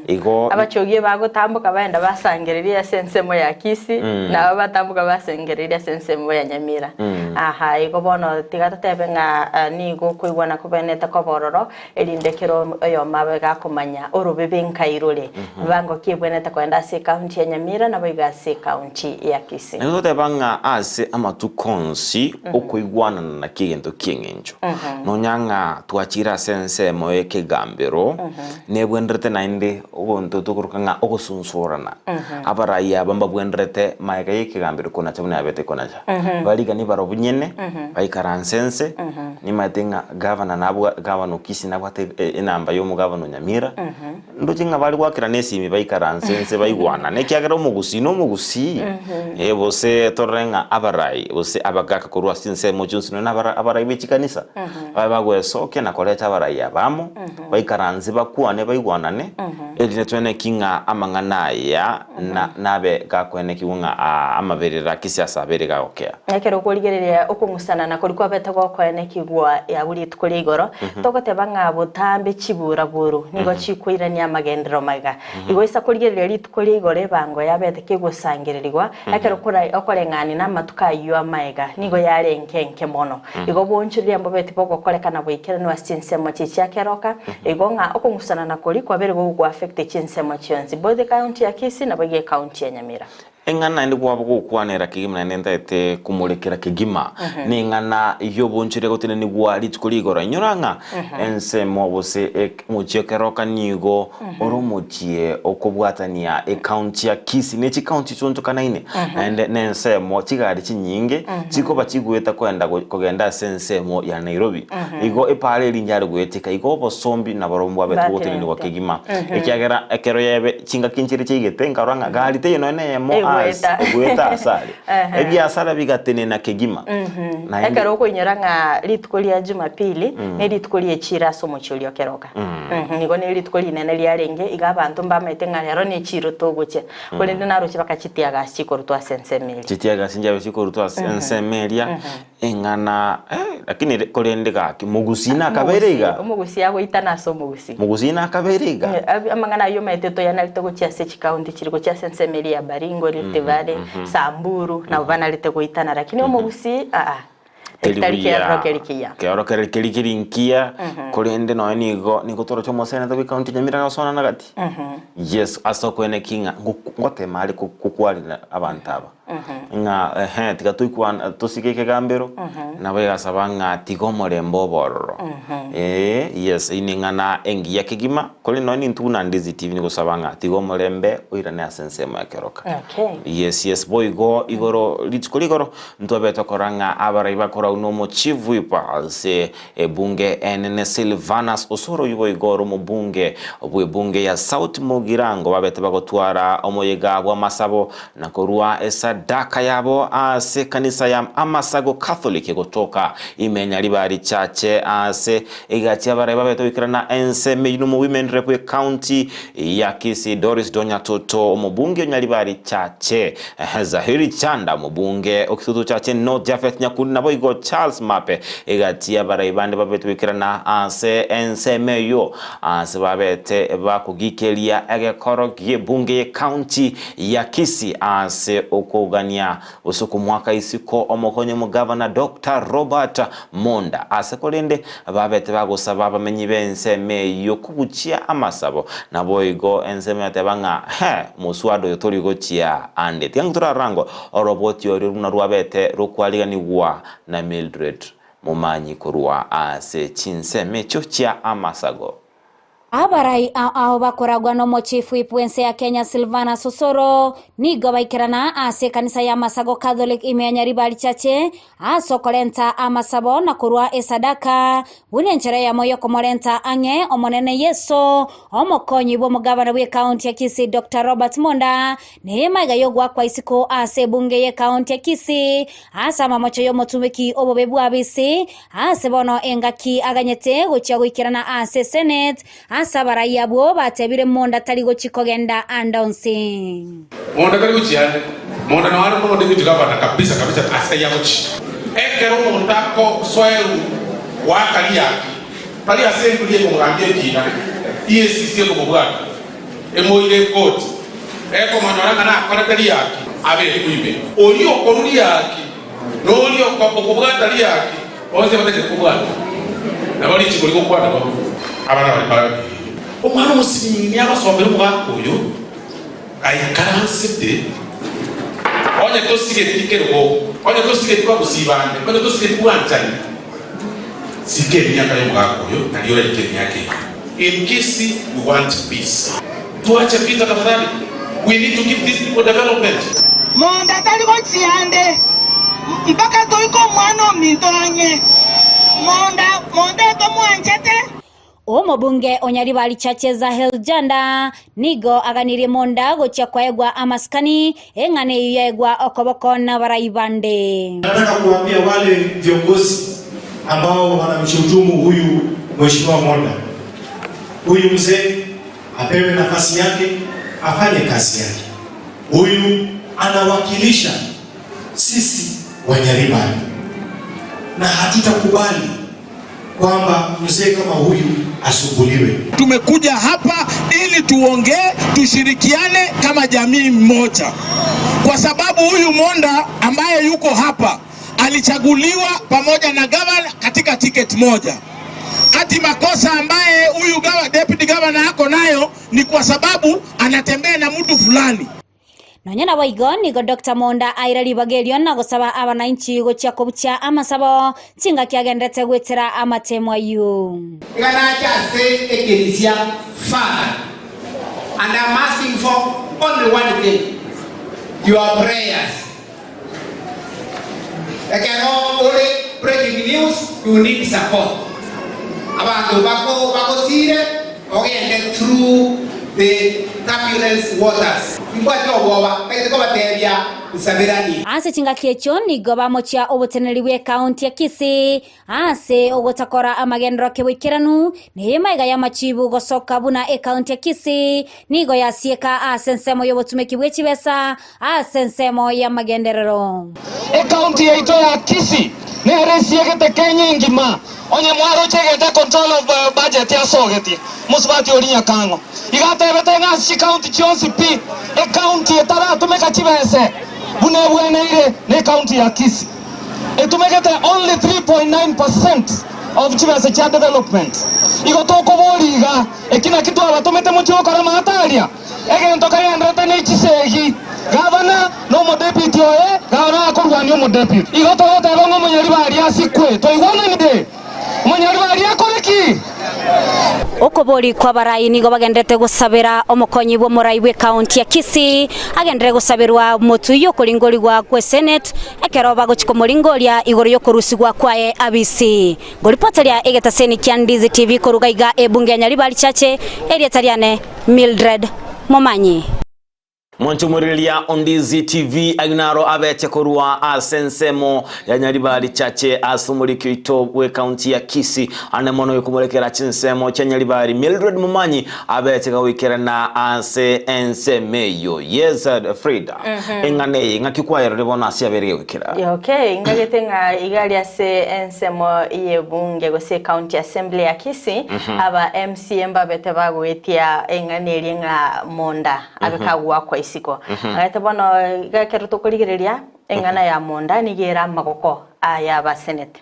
Igo Abachogi bagotamboka baenda basangereria ase ensemo ya Kisii, na aba batamboka basangereria ase ensemo ya Nyamira. Aha, igo bono tiga totebe ng'a nigo okoigwana kobenete koba ororo, Erinde kera oyomo abe gakomanya orobebe nkai rore, ebibango ki ebwenerete kogenda ase ecounty ya Nyamira naboigo ase ecounty ya Kisii. Naende toteba ng'a ase amatuko onsi okoigwanana nakio egento ki'eng'encho. Nonya ng'a twachire ase ensemo y'ekegambero, nebwenerete naende ogonto tokoroka ng'a ogosunsurana. Abarai aba mbabwenerete magega y'ekegambero konacha buna yabete konacha. Bariganie barobwo nyene, baikaranse ense, Nimaete ng'a gavana nabwa gavana o Kisii nabwate enamba ya omogavana o Nyamira, ndoche ng'a bare goakerana esimi baikaranse inse baigwanane ekiagera omogusii na omogusii, eh gose torore ng'a abarai gose abagaka korwa ase chinsemo chionsi nonye na abara abarai be chikanisa, babe bagwesokia na koreta abarai aba amo, baikaranse bakwane baigwanane, erinde toeneki ng'a amang'ana aya na nabe gakoenekigwa ng'a amaberera kisiasa abere gagokea. Ekero okorigereria okong'usanana koria kwabete gokoenekigwa agwo rituko ria igoro, togoteba ng'a botambe chiburaburu nigo chikoirania amagenderero magega. Igo ase korigereria rituko ria igoro ebango yabete kegosangererigwa, ekero okoreng'ania namatuko ayio amaega nigo yare enke enke mono. Igo obonchoreria mbobeti bogokorekana boikeranu ase chinsemo chi chiakeroka, igo ng'a okong'usanana koria kwabere gogoaffect chinsemo chionsi, both ecounty ya Kisii naboigo ecounty ya Nyamira. Eng'ana naende kwaba gokwanera kegima naende ntaete komorekera kegima, neng'ana y'obonchoreria gotenenigwa rituko rigoro. Inyora ng'a ensemo gose omochie o Keroka nigo ore omochie okobwatania ecounty ya Kisii ne chicounty chionchokanaine, naende nensemo chigari chinyinge chikoba chigoeta koenda kogenda ase ensemo ya Nairobi. Igo epaara eria inchare goeteka igo obosombi naborobwo mbwabete gotenenigwa kegima, ekiagera ekero yebe Chingaki nchiria chiaigete, nkarora ng'a gari teiyo nonya neyemo ase Goeta. goeta ase aria. Ehe. Ebiasara bigatenena kegima. Mhm. Naende- Ekero okoinyora ng'a rituko ria Jumapili, Mm. ne rituko rie echiro ase omochie oria o Keroka. Mm. Mhm, Nigo ne rituko rinene riarenge, iga abanto mbamaete ng'a rero ne echiro togochia. Korende naroche bakachitiaga ase chikorutwa ase ensemo eria. Chitiaga ase nchiabe chikorutwa ase Mhm. ensemo eria, Mhm. eng'ana eh, lakini re- korende gaki, mogusii nakabeire iga? Omogusii agoitana ase omogusii. Mogusii nakabeire iga? Eh, ab- amang'ana ayio omanyete toyanarete gochia ase chikaunti chiri gochia ase ensemo eria ya Baringo, Rift Mhm, Valley, mhm. Samburu, nabo banarete goitana lakini omogusii aa, Teri tari buya. keroro keri kiya. Keoro kere keri keri nkiya, Mhm. korende nonya nigo nigo toroche omoseneta bwe ekaunti ya Nyamira agosona na gati. Mhm. Yes, ase okoeneki ng'a ngoku- ngotema are ko- kokwarera abanto aba. Ng'a ehe tiga toikwana tosike ekegambero, nabo egasaba ng'a tiga omorembe obe ororo. Eeh yes, eyio neng'ana engiya kegima, korende nonye nintwe buna Ndizi TV nigosaba ng'a tiga omorembe oirane ase ensemo ya keroka. Okay. Yes yes, boigo igoro rituko rigoro ntwabete korora ng'a abarai bakorau na omochief whip ase Ebunge enene Silvanus Osoro oyio boigo ore omobunge bw'ebunge ya South Mugirango babete bagotwara omoyega bw'amasabo na korua esadaka yabo ase ekanisa ya Amasago Catholic egotoka ime Nyaribari Church ase egati abarai babete goikerana ensemo eyio nomo Women Rep bw'ecounty ya Kisii Doris Donyatoto omobunge o Nyaribari Church Zahiri Chanda omobunge o Kitutu Church North Japheth Nyakundi naboigo Charles Mape Egati y'abarai bande babete goikerana ase ensemo eyio, ase babete bakogikeria egekoro gi'ebunge y'ecounty ya Kisii ase okogania gose okomoaka isiko omokonyi omogavana Doctor Robert Monda ase korende babete bagosaba abamenyi b'ensemo eyio kobuchia amasabo naboigo ensemo yateba ng'a he moswada oyo tori gochia ande. Tiga torarora oroboti orio buna rwabete rokwariganigwa na Mildred momanyi korwa ase chinsemo echio chia amasago. Abarai ao ao bakoragwa n'omochief whip bw'ense ya Kenya Silvanus Osoro nigo baikerana ase ekanisa ya Masago Catholic ime ya Nyaribari Church ase okorenta amasabo na korwa esadaka buna enchera eyemo y'okomorenta ang'e Omonene Yeso omokonyi bw'omogabana bw'ecounty ya Kisii Doctor Robert Monda Nemaiga y'ogoakwa isiko ase ebunge y'ekaunti ya Kisii ase amamocho y'omotumeki obobe bw'abisi ase bono engaki aganyete gochia goikerana ase Senate ase abarai abwo batebire Monda tari gochi kogenda ande onsi. Monda tari gochia ande. Monda nao are mono deputy governor kabisa kabisa ase tari agochia. Ekero omonto agosoerwa goaka riaki tari ase emburi ekomogambia ekina, EACC ekomobwata. Emoire ekoti, ekomonyora ng'a nakorete riaki, abekwe ime. Oria okorua riaki, na oria okobwata riaki, bonsi abatacheti kobwata, nabo richiko rigokwana bobe. Aba nabare barabwo. Omwana omosinini agosomera omogaka oyo aikaransete, Onye tosigeti kerogo, onye tosigeti bagusibande, onye tosigeti bwanchani, sika emiaka y'omogaka oyo, nario oraike emiaka eyio. In Kisii we want peace. Tuache vita tafadhali. We need to give these people development. Monto atari gochia ande, mpaka toike omwana ominto ang'e. Monto, monto otomwanchete. Omobunge o Nyaribari Church Zahel Janda nigo aganirie Monda gochia koegwa amasikani, eng'ana eyio yaegwa okoboko nabarai bande. Nataka kuambia wale viongozi ambao wanamshutumu huyu Mheshimiwa Monda, huyu mzee apewe nafasi yake, afanye kazi yake. Huyu anawakilisha sisi Wanyaribari na hatutakubali kwamba mzee kama huyu asumbuliwe. Tumekuja hapa ili tuongee, tushirikiane kama jamii mmoja, kwa sababu huyu Monda ambaye yuko hapa alichaguliwa pamoja na gavana katika tiketi moja. Ati makosa ambaye huyu deputy governor ako nayo ni kwa sababu anatembea na mtu fulani. Nonya naboigo nigo Doctor Monda aire ribaga erio na gosaba abanainchi gochia kobuchia amasabo chingaki agenderete goetera amatemo ayio. Iga nache ase ekerisia Father, and I'm asking for only one thing, your prayers. Ekero ore breaking news, you need support. Abanto bako bagosire ogende through the turbulence waters. Timbwati obwoba, ntagete kobatebia, Nsaberanie. Ase chingaki echio nigo bamochia oboteneneri bw'ekaunti ya Kisii ase ogotakora amagenderero keboikeranu, na eye maiga y'amachibu gosoka buna ekaunti ya Kisii nigo yasieka ase ensemo y'obotumeki bwe chibesa ase ensemo y'amagenderero. Ekaunti yaito ya Kisii nere esiegete Kenya engima. Onye mwaroche egento econtrol of budget asogetie mosubati oria Nyakang'o iga atebete ng'a ase chikaunti chionsi pi ekaunti etaratumeka chibese buna ebweneire ne ekaunti ya Kisii. Etumegete only 3.9 percent of chibese chia development. Igo tokoboria iga eki naki twabatomete mochie gokora amaata aria? Egento kagenderete ne chisegi, gavana na omodeputy oye, gavana akorwania omodeputy. Igo togoteba ng'a omonyaribari asikwe. Twaigwananire? Omonyaribari akore ki? Okobori kw'abarai nigo bagenderete gosabera omokonyi bw'omorai bw'ekaunti ya Kisii agenderere gosaberwa motwe y'okoringorigwa gwe Senate ekero bagochia komoringoria igoro y'okorusigwa kwaye abisi. Ngoripoteria egetaseni kia Ndizi TV koruga iga ebunge ya Nyaribari Chache, erieta riane Mildred Momanyi. Mwanche omorigereria o Ndizi TV ayio naro abete korwa ase ensemo ya Nyaribari Chache ase omoriki oito bw'ekaunti ya Kisii ande mono oyokomorekera chinsemo chia Nyaribari Mildred Momanyi abete gagoikerana ase ensemo eyio. Yes Frida eng'ana eye ng'aki kwayerore bono ase yabere gegoikera? Okay, ngagete ng'a iga aria ase ensemo y'ebunge gose ecounty assembly ya Kisii aba MCA mbabete bagoetia eng'ana eria ng'a monda abe kagoakwa isiko. Ngagete bono iga ekero tokorigereria eng'ana ya monda nigo ere amagoko aya aba senate.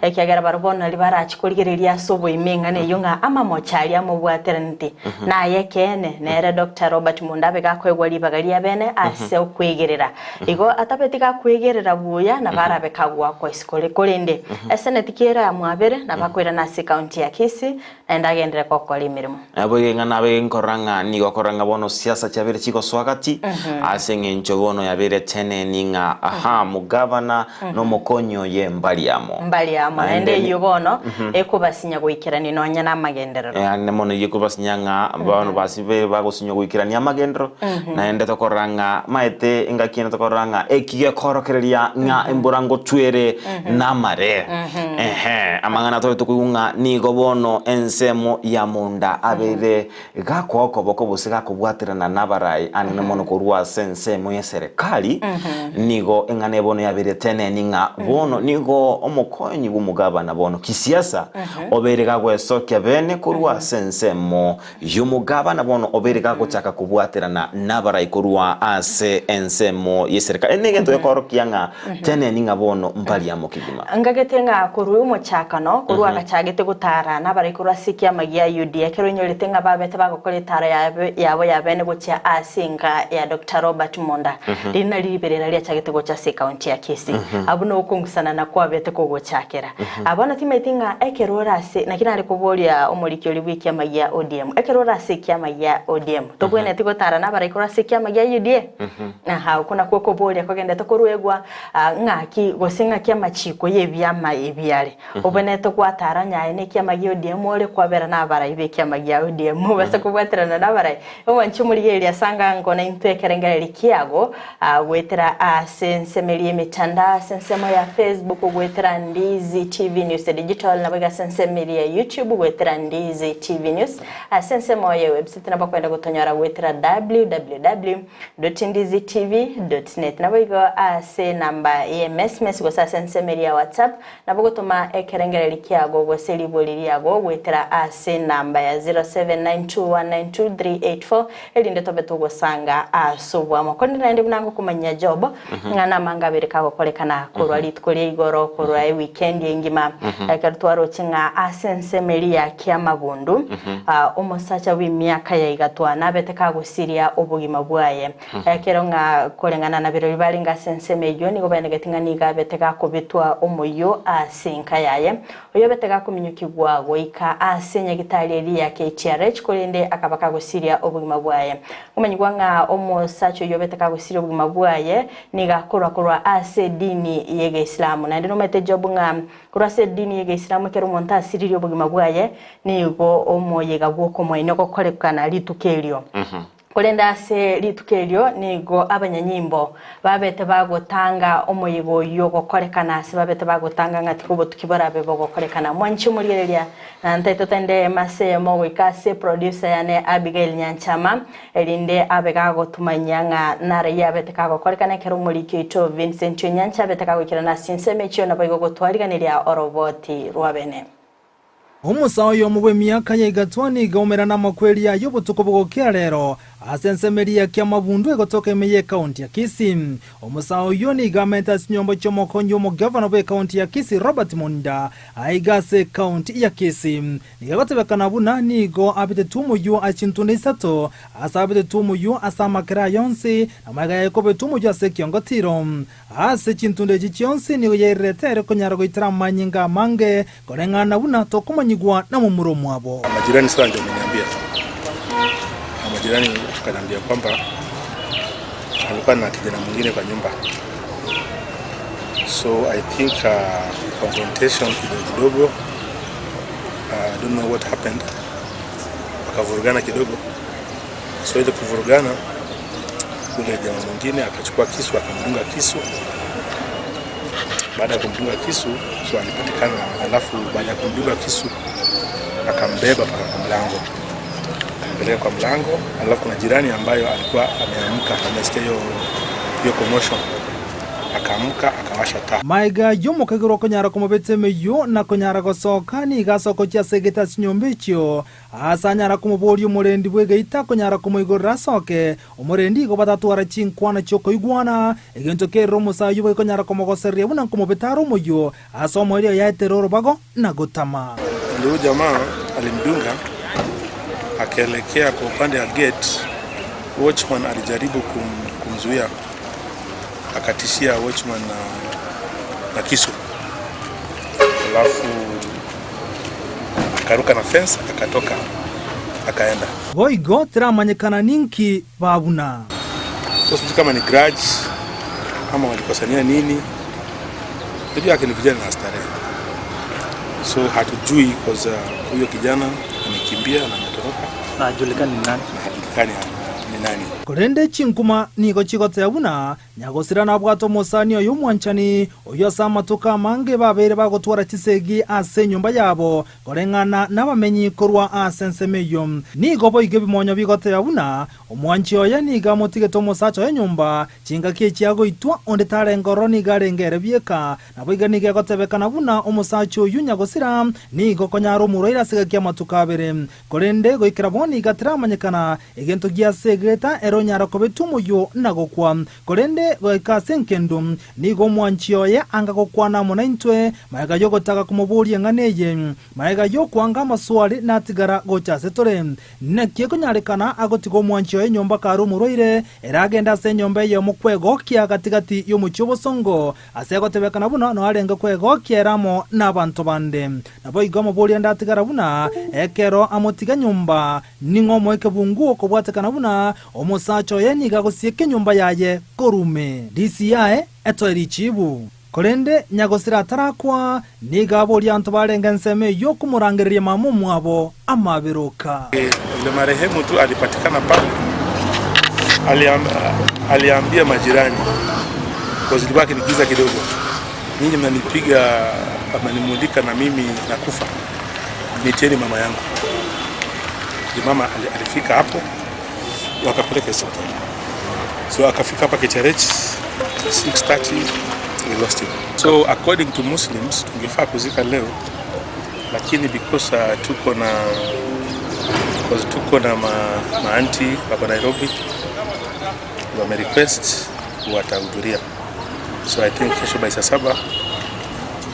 Ekiagera barabwo bono nario barache korigereria ase oboime eng'ana eyio ng'a amamocho aria amobwateraneti naye ekeene, nere Doctor Robert Mundabe gakoegwa ribaga riabene ase okwegerera. Igo atabeti gakwegerera buya nabo arabe kagoakwa isiko korende eseneti kere amwabere nabo akoirana ase ecounty ya Kisii naende agenderere gokora emeremo. Naboigo ing'a nabe nkorora ng'a nigo okorora ng'a bono siasa chiabeire chigosoa gati, ase eng'encho bono yabeire teneni ng'a aha, omogavana na omokonyi oye mbari amo. Mbari amo, naende Naende ni- eyio bono ekobasinya goikerania nonya namagenderero. Naende mono eyio ekobasinya ng'a bono basi be bagosinywa goikerania amagenderero, naende tokorora ng'a maete engaki ende tokorora ng'a eki gekorokereria ng'a embura ngotwere namare. Ehe, amang'ana tore tokoigwa ng'a nigo bono ensemo ya monda abeire gakoa okoboko gose gakobwaterana nabarai anene mono korwa ase ensemo y'eserekari, nigo eng'ana eye bono yabeire teneni ng'a bono nigo omokonyi bw'omogabana bono kisiasa obeire gagwesokia bene korwa ase ensemo Y'omogabana bono obeire gagochaka kobwaterana nabarai korwa ase ensemo y'eserekari. Ere negento gekoorokia ng'a teneni ng'a bono mbari amo kegima. Ngagete ng'a korwa omochakano, korwa agachagete gotara nabarai korwa ase ekiama gia Yudea, ekero oinyorete ng'a babete bagokora etaro yabo ya bene gochia ase enka ya Doctor Robert Monda, riria nario riberera riachagete gocha ase ekaunti ya Kisii. Abwo nokong'usanana kwabete kogochakera. Bono timaeti ng'a ekero ore ase, naki nare koboria omoriki oria bw'ekiama gia ODM, ekero ore ase ekiama gia ODM, tobwenereti gotara nabaraikoro korwa ase ekiama gia UDA? Aha, okwo nakwo okoboria kogendete koruegwa ng'aki gose ng'aki amachiko y'ebiama ebi are. Obwenerete gwatara onye aye nekiama gia ODM ore kwabera nabarai b'ekiama gia ODM, obase kobwaterana nabarai. Omwanchi omorigereria ase angango naintwe ekerengererio kiago Goetera ase ensemo eria y'emetandao, ase ensemo ya Facebook goetera Ndizi TV News Digital, naboigo ase ensemo eria ya YouTube goetera Ndizi TV News, ase ensemo ye website nabo okoenda gotonyora goetera www.ndizitv.net, naboigo ase enamba ye messmess gose ase ensemo eria ya WhatsApp nabo ogotoma ekerengererio kiago gose ribori riago goetera ase enamba ya 0792192384 Erinde tobe togosanga ase oboamo. Korende naende buna ngokomanyia Job, ng'a namanga abere kagokorekana korwa rituko ria igoro, korwa ewikendi engima, ekero twaroche ng'a ase ensemo eria ya kiamabundu, omosacha bw'emiaka ya igatwa nabete kagosiria obogima bwaye. Ekero ng'a koreng'ana na birori barenge ase ensemo eyio, nigo baenegeti ng'a nigo abete gakobetwa omoyio ase enka yaye, Oyobete gakominyokigwa goika ase nyagitari eria ya KTRH, korende akaba kagosiria obogima bwaye. Komanyigwa ng'a omosacha oyobete kagosiria obogima bwaye nigo akorwa korwa ase edini y'Egeisilamu. Naende nomanyete Job ng'a korwa ase edini y'Egeisilamu ekero omonto asiririe obogima bwaye nigo omoyega bw'okomoenia ogokorekana rituko erio. Korende ase rituko erio nigo abanyanyimbo babete bagotanga omoyega oyio gokorekana ase babete bagotanga ng'a tiga obotuki borabe bogokorekana. Mwanche omorigereria na ntaete totende eyemo ase eyemo goika ase producer yane Abigail Nyanchama erinde abe gagotumanyia ng'a narayio abete kagokorekana ekero omoriki oito Vincent Onyancha abete kagoikerana ase chinsemo echio naboigo gotwariganeria oroboti rwabene. Omosa oyomo bw'emiaka ya igatwa nigo aumera namakweri aye obotuko bogokia rero ase ensemo eria ya Kiamabundu egotoka ime y'ekaunti ya Kisii. Omosa oyio nigo amente ase chinyomba chi'omokonyi omogavana bw'ekaunti ya Kisii Robert Monda aiga ase ekaunti ya Kisii. Nigo egotebekana buna nigo abetetwe omoyio ase chintunda isato ase abetetwe omoyio ase amakere aye onsi na magega yaye kobetwa omoyio ase ekiongotiro. Ase chintunda echi chionsi nigo yairerete ere konyara goitera amanyinga amange, koreng'ana buna tokomanyigwa namomura omwabo. Majirani sasa ndio wameniambia, na majirani wakaniambia kwamba alikuwa na kijana mwingine kwa nyumba, so I think uh, confrontation kidogo kidogo, uh, I don't know what happened, wakavurugana kidogo, so ile kuvurugana ule jamaa mwingine akachukua kisu akamdunga kisu. Baada ya kumdunga kisu, so alipatikana, alafu baada ya kumdunga kisu akambeba mpaka kwa mlango, akampeleka kwa mlango. Alafu kuna jirani ambayo alikuwa ameamka, amesikia hiyo hiyo commotion, akaamka akawasha taa. Maega y'omokagerwa okonyara komobeta emeyio na konyara gosoka, nigo asokochia ase egete ase chinyomba echio, Aase anyara komoboria omorendi bw'egeita konyara komoigorera asoke, omorendi igo batatwara chinkwana chi'okoigwana, egento kerire omosae oyio bagekonyara komogosereria buna nkomobeta are omoyio, ase omoerio yaetere orobago na gotama. Ndio huyu jamaa alimdunga akaelekea kwa upande ya gate. Watchman alijaribu kum, kumzuia akatishia watchman na, na kisu alafu akaruka na fence akatoka akaenda. Boigo teramanyekana ninki babuna. So sijui kama ni grudge ama walikosania nini, unajua yake ni vijana na starehe, so hatujui cause huyo kijana amekimbia na ametoroka na hajulikani ni nani, na hajulikani ni nani. Korende chinkuma nigo chigoteba buna Nyagosira nabwate omosani oye omwanchani, oyio ase amatuko amange babeire bagotwara chisegi ase enyomba yabo, koreng'ana nabamenyi korwa ase ensemo eyio. Nigo boigo ebimonyo bigoteba buna omwanchi oye nigo amotigete omosacha oye nyomba, chingaki echi agoitwa, onde tarenge ororo nigo arenge ere bieka. Naboigo nigo egotebekana buna omosacha oyio nyagosira nigo konyara omorwaire ase egaki y'amatuko abere. Korende goikera bono iga teramanyekana egento gi'ase egeeta ere onyara kobetwa omoyio na gokwa. Korende goika ase engendu, nigo omwanchi oye anga gokwana amo naintwe, magega y'ogotaka komoboria eng'ana eye, magega y'okwanga amaswali natigara gocha ase tore. Naki ekonyarekana agotiga omwanchi oye nyomba kare omorwaire, ere agende ase enyomba eyemo kwegokia gati-gati y'omochie obosongo, ase egotebekana buna noarenge kwegokia ere amo nabanto bande. Naboigo amoboria ndatigara buna ekero amotiga nyomba, ning'o omoe kebunguo okobwatekana buna omosacha oye nigo agosieka enyomba yaye korume. DCI etoe richibu. Korende nyagosira atarakwa, nigo aboria abanto barenge ensemo eyio komorangereria mama omwabo amaberoka. Yule marehemu tu alipatikana pale, aliambia majirani, kwa ilikuwa ni giza kidogo, nyinyi mnanipiga mnanimulika na mimi nakufa, nitieni mama yangu. Mama alifika hapo, wakapeleka hospitali. So akafika hapa Kicherech 6:30 we lost him. So according to Muslims tungefaa kuzika leo, lakini because uh, tuko na because tuko na ma, maanti wako Nairobi wame request watahudhuria, so I think kesho by saa saba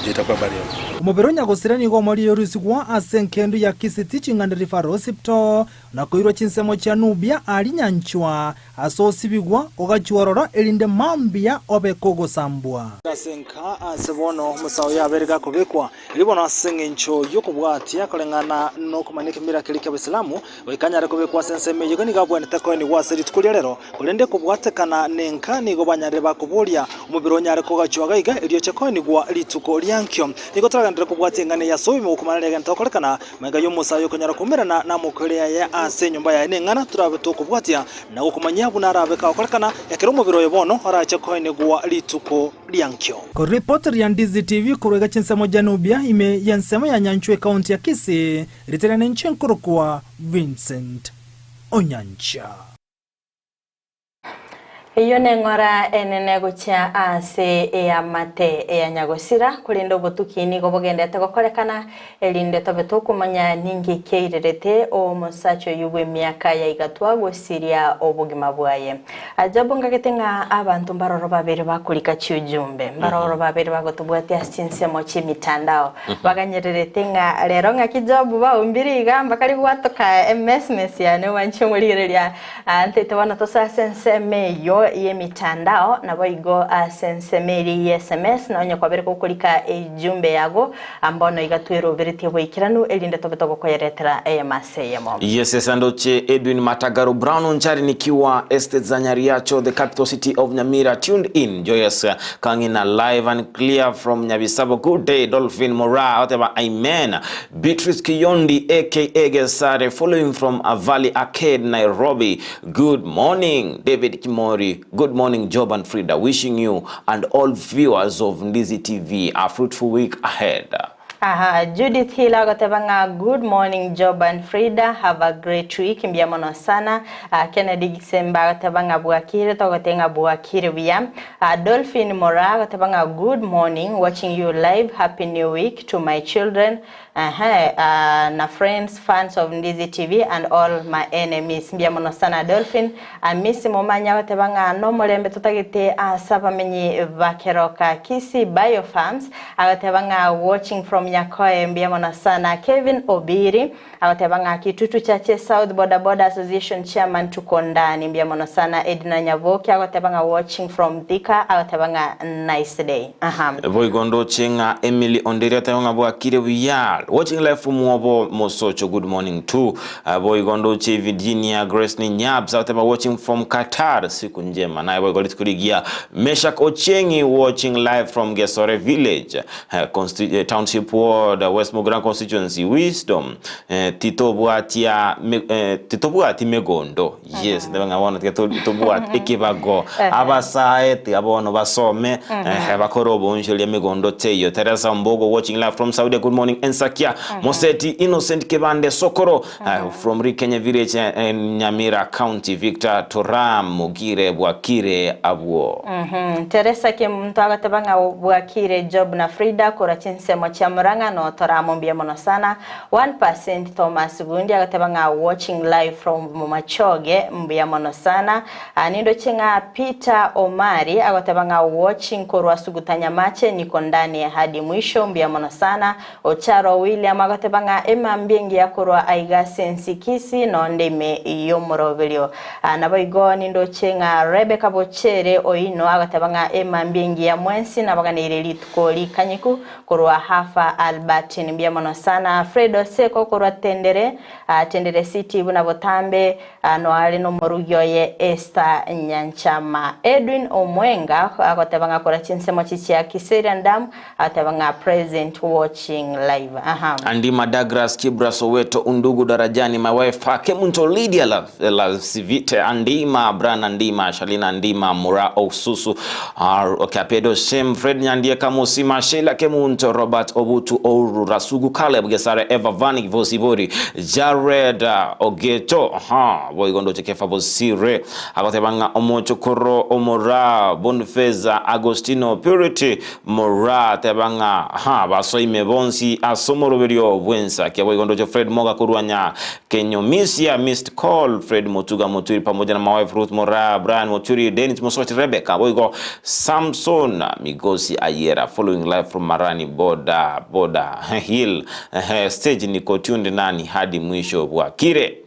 itakuwa burial. Omobere o nyagosira nigo omoria orusigwa ase engendu ya Kisii Teaching and Referral Hospital na koirwa chinsemo chia Nubia aria nyanchwa Ase osibigwa ogachia ororo, erinde mambia obe kogosambwa. Ase enka ase bono omosae oyo abeire gakobekwa, erio bono ase engencho y'okobwatia koreng'ana nokomanya ekemira keria ki'Abaisilamu, goika anyare kobekwa ase ensemo eyio iga nigo abwenerete koenigwa ase rituko ria rero, korende kobwatekana nenka nigo banyarire bakoboria omobere onyare kogachwa iga iga erio oche koenigwa rituko riankio. Nigo toragende. Ntogenderere kobwatia eng'ana eye ase oboime gokumana riagento gokorekana, magega y'omosae okonyara koumerana namokweri aye ase enyomba yaye neng'ana torabe tokobwatia na gokomanyia buna arabe kagokorekana ekero omobere oye bono orache koenigwa rituko riankio. Koripoti ria Ndizi TV korwa iga chinsemo Janubia ime y'ensemo ya Nyanchwa ekaunti ya Kisii, ritere nenche nkorokwa Vincent Onyancha. Eyio neng'ora enene gochia ase eamate ya nyagosira, korende obotuki nigo bogendete gokorekana, erinde tobe tokomanya ninki kiairerete omosacha oyio bw'emiaka ya igatwa gosiria obogima bwaye. Ajabu ngagete ng'a abanto mbaroro babere bakorika chiujumbe, mbaroro babere bagotobwatia ase chinsemo chi'emitandao, baganyererete ng'a rero ng'aki Job baumbire iga mbakare gwatoka emesmes yane mwanche omorigereria Ntaete bono tosoe ase ensemo eyio y'emitandao, naboigo ase ensemo eria y'SMS, na onye kwabere gokorika ejumbe yago, mbono iga tweroberetie boikeranu, erinde tobe togokoyeretera eyemo ase eyemo. Yes, yes, Andoche Edwin Matagaro Brown Onchari nikiwa Estate za Nyariacho, the capital city of Nyamira, tuned in. Joyous Kang'ina live and clear from Nyabisabo. Good day, Dolphin Mora. Oteba amen. Beatrice Kiyondi aka Gesare following from Valley Arcade, Nairobi. Good morning, David Kimori. Good morning, Job and Frida. Wishing you and all viewers of Ndizi TV a fruitful week ahead. Aha, Judith Hill agoteba ng'a good morning Job and Frida, have a great week, mbuya mono sana. Ah, Kennedy Gisemba agoteba ng'a bwakire, togoteba ng'a bwakire buya. Ah, Dolphin Moraa agoteba ng'a good morning, watching you live, happy new week to my children, ehe, ah, na friends, fans of Ndizi TV and all my enemies. Mbuya mono sana Dolphin. Amisi Momanyi agoteba ng'a nomorembe totagete ase abamenyi ba Keroka. Kisii Bio Farms agoteba ng'a watching from Nyakoe, mbuya mono sana. Kevin Obiri Agoteba ng'a Kitutu Chache South Boda Boda Association Chairman tuko ndani mbuya mono sana Edna Nyaboke agoteba ng'a watching from Thika agoteba ng'a nice day aha. Boigo ndoche ng'a Emily Onderi ateba ng'a bwakire buya. Watching live from Mwobo Mosocho good morning too. Boigo ndoche Virginia Grace Ninyabs agoteba watching from Qatar siku njema. Naye boigo rituko rigiya Meshak Ochieng'i watching live from Gesore Village. Township Ward, West Mugirango Constituency, Wisdom, titobwatia titobwati megondo, yes, ndebe ng'a bono tiga tobwate ekebago, abasae tiga bono basome, bakore oboonchoria megondo teiyo. Teresa Ombogo watching live from Saudia, good morning Ensakia, Moseti Innocent Kebande Sokoro from Rikenye Village, Nyamira County, Victor Toram Mogire bwakire abwo. Teresa Kemunto agateba ng'a bwakire Job na Frida korwa chinsemo chia Murang'a no Toramo mbuya mono sana. 1% Thomas Bundi agateba ng'a watching live from Bomachoge mbuya mono sana. Nindoche ng'a Peter Omari agoteba ng'a watching korwa Suguta Nyamache niko ndani hadi mwisho mbuya mono sana. Ocharo William agoteba ng'a emambia engiya korwa aiga ase ense Kisii nonde ime y'omoroberio. Naboigo nindoche ng'a Rebecca Bochere oino agoteba ng'a emambia engiya mwensi nabaganeire rituko rikanyiku korwa Hafa Albertine. Mbuya mono sana Fred Oseko korwa Tendere, Tendere City buna botambe noare nomorugi oye Esther Nyanchama. Edwin Omwenga agoteba ng'a korwa chinsemo chichia Kiserian Dam Ateba ng'a present watching live aha. Andima Douglas Kibra Soweto Undugu Darajani my wife Kemunto Lydia La, La Sivite Andima Bran Andima Shalina Andima Mura Osusu uh, Kapedo Shem Fred Nyandie Kamusima Sheila Kemunto Robert Obutu Ouru Rasugu Caleb Gesare Eva Vanik Vosibori Jared uh, Ogeto ha boigondo Kefa Bosire agoteba ng'a omochokoro Omora Bonfeza Agostino Purity Moraa teba ng'a ha basoime bonsi ase omoroberio bw'ensakia. Boigo ndoche Fred Moga korwa nya Kenyomisia, missed call, Fred Motuga Moturi pamoja na my wife Ruth Moraa, Brian Moturi, Dennis Mosoti, Rebecca, boigo Samson Migosi Ayera, following live from Marani boda boda hill stage niko tuned nani hadi mwisho bwakire.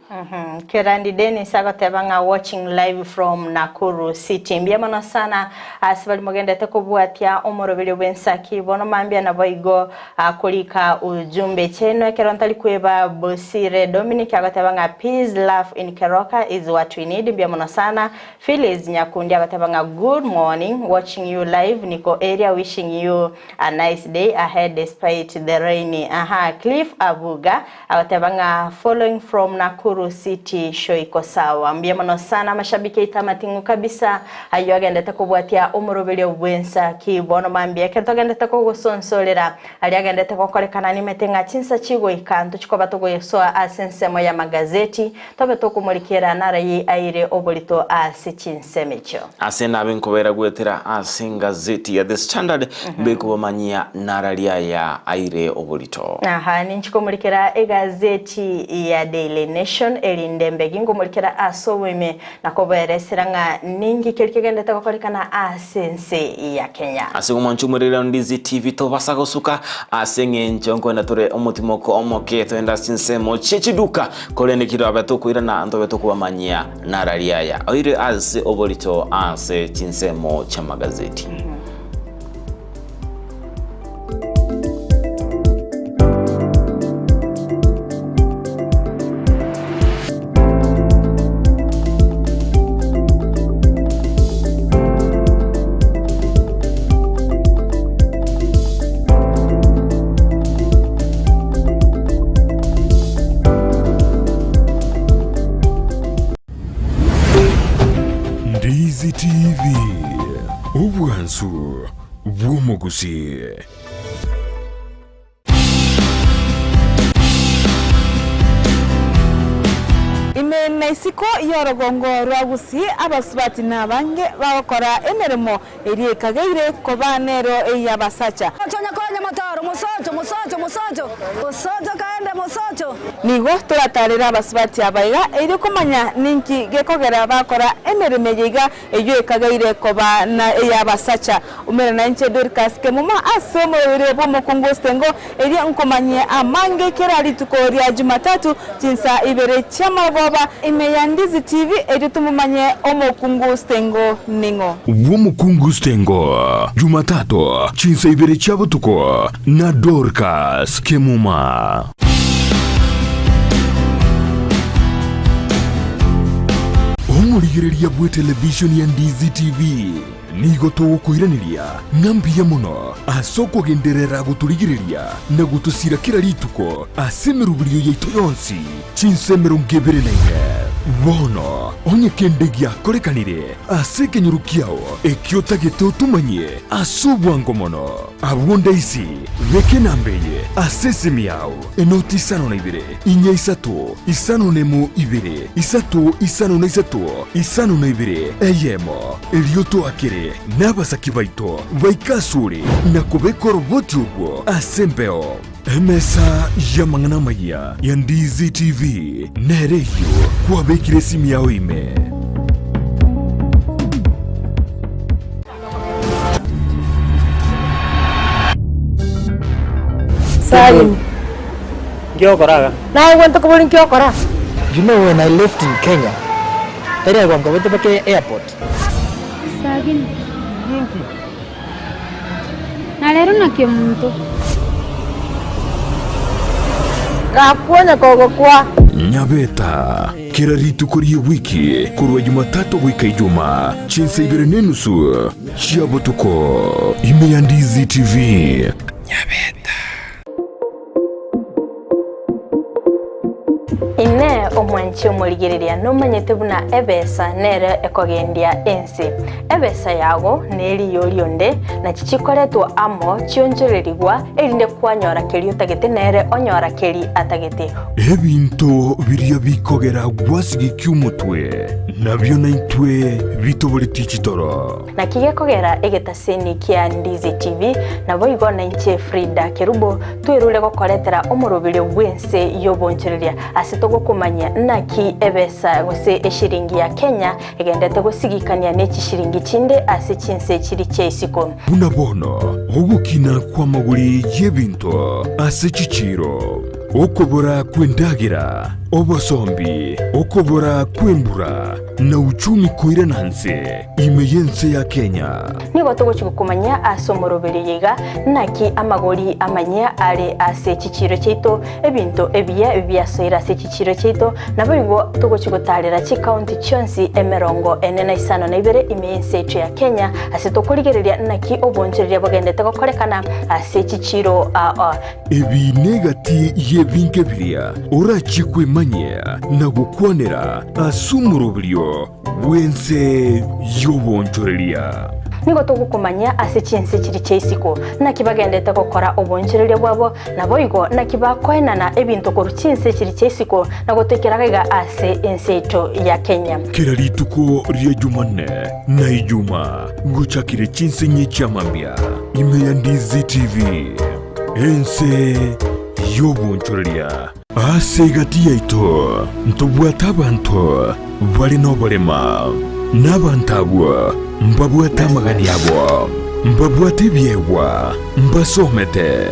Kerandi Dennis agoteba ng'a watching live from Nakuru City. Mbuya mono sana ase baria mogendete kobwatia omoroberio bw'ensaki bono mambia naboigo akorika ujumbe chiaino ekero ntari kweba Bosire Dominic agoteba ng'a peace love in Keroka is what we need. Mbuya mono sana Phyllis Nyakundi agoteba ng'a good morning watching you live niko area wishing you a nice day ahead despite the rain. Aha Cliff Abuga Agoteba ng'a following from Nakuru city show iko sawa. Mbuya mono sana amashabiki aito amating'u kabisa ayio agendete kobwatia omoroberio bwensa ki bono mambia ekero togendete kogosonsorera aria agendete gokorekana nimete ng'a chinsa chigoika ntochikoba togosoa ase ensemo y'amagazeti tobe tokomorikera narayi aire oborito ase chinsemo echio. Ase nabe nkobaira goetera ase engazeti ya The Standard, mbekobamanyia narari aya aire oborito. Aha, ninchi komorikera egazeti ya Daily Nation, erinde mbegi ngomorikera ase oboime na kobaeresera ng'a ninki keri kegenderete gokorekana ase ense ya Kenya. Ase omwancho omorero Ndizi TV tobasa gosuka ase eng'encho nkoenda tore omotimoko omoke toende ase chinsemo chie chiduka korende kirabe tokoirana ntobe tokobamanyia Narari aya oire ase oborito ase chinsemo chi'amagazeti. Ndizi TV, obwansu bw'omogusi. Ime na isiko y'orogongo rwa Gusii abasubati nabange bagokora emeremo Eria ekageire koba nero ey'abasacha. Nigo toratarere abasubati aba iga, erio komanya ninki gekogera bakora emeremo eye iga, eyio ekageire koba na ey'abasacha. Umera nainche Dorcas Kemuma ase omoroberi bw'omokungu Ostengo, erio nkomanyie amange kera rituko ria Jumatatu chinsa ibere chi'amarogoba ime ya Ndizi TV, erio tomomanye omokungu Stengo ning'o. Bw'omokungu Stengo, Jumatatu, chinsa ibere chia botuko, na Dorcas Kemuma. Omorigereria bw'etelevishoni ya Ndizi TV. Nigo togokoiraneria ng'a mbuya mono ase okogenderera gotorigereria na gotosira kera rituko ase emeroberio yaito yonsi, chinsa 24. Bono, onye kende giakorekanire ase ekenyoro kiao ekio otagete otomanyie ase obwango mono, abwo ndaisi beka enamba eye ase esimi yao, enoti isano na ibere, inya isato, isano nemo ibere, isato isano na isato, isano na ibere, eyemo. Erio toakere nabasaki baito baike asore na kobeka oroboti orwo ase embeo. Emesa y'amang'ana amayia ya Ndizi TV nere eyio kwabekire esimi yao ime. Saini. Nki ogokora iga? Naye gento kobori nki ogokora? You know when I left in Kenya, tari agwo nkobete mpaka airport. Sagini. Ninki? Na rero naki omonto. Gakuonya kogokwa. Nyabeta, kera rituko ri'ewiki korwa Jumatatu goika Ijumaa, chinsa ibere na enusu chia botuko, ime ya Ndizi TV. Nyabeta. Inee omwanchi omorigereria nomanyete buna ebesa nere ekogendia ense? Ebesa yago neriyo rionde, nachi chikoretwa amo chionchorerigwa, erinde kwanyora keria otagete nere onyora keri atagete. Ebinto biria bikogera gwasigekia omotwe, nabio naintwe bitoboretie chitoro. Naki gekogera egetaseni kia Ndizi TV, naboigo nainche Frida Kerubo twerure gokoretera omoroberio bw'ense y'obonchoreria ase togokomanyia naki ebesa gose eshiringi ya Kenya egendete gosigikania ne chishiringi chinde ase chinse chiri chia isiko. Buna bono ogokina kw'amagori y'ebinto ase chichiiro, okobora kw'endagera. Obosombi, okobora kw'embura, na uchumi koirana nse ime y'ense ya Kenya. Nigo togochia gokomanyia ase omoroberi oyo iga, naki amagori amanyia are ase chichiiro chiaito, ebinto ebiya biasoire ase chichiiro chiaito, naboigo togochia gotaarera chikaunti chionsi emerongo ene na isano na ibere ime y'ense yaito ya Kenya, ase tokorigereria naki obonchoreria bogendete gokorekana ase chichiiro aa. Ebi negati y'ebinto ebiria orachie kwemanyia na gokwanera ase omoroberio bw'ense y'obonchoreria. Nigo togokomanyia ase chinse chiria chia isiko, naki bagendete gokora obonchoreria bwabo, naboigo naki bakoenana ebinto korwa chinse chiria chia isiko na gotoikera iga ase ense yaito ya Kenya. Kera rituko ria Jumanne na Ijumaa gochakire chinse inye chi'amambia ime ya Ndizi TV. Ense y'obonchoreria. Ase egati yaito ntobwate abanto bare noborema, na abanto abwo mbabwate amagani abo, mbabwate ebiegwa, mbasomete,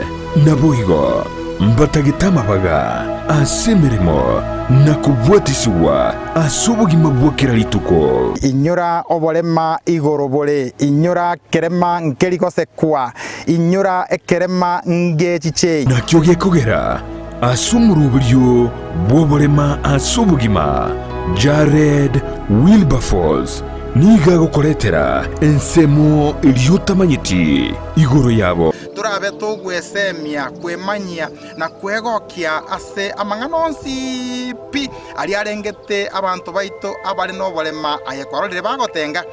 naboigo mbatagete amabaga ase emeremo na kobwatisigwa ase obogima bwa kera rituko. Inyora oborema igoro bore, inyora kerema nkeri gosekwa, Inyora ekerema ngechiche. Nakio gekogera ase omoroberio bw'oborema ase obogima, Jared Wilberforce nigo agokoretera ensemo eria otamanyeti igoro yabo. Torabe togwesemia, kwemanyia, na kwegokia ase amang'ana onsi pi aria arengete abanto baito abare noborema, aye kwarorire bagotenga.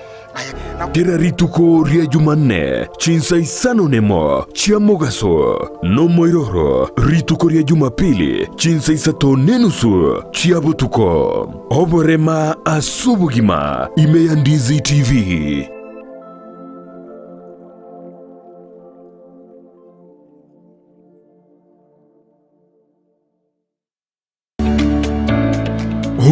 Kera rituko ria Jumanne chinsa isano nemo chia mogaso, nomoiroro rituko ria Jumapili chinsa isato nenusu chia botuko. Oborema ase obogima ime ya Ndizi TV.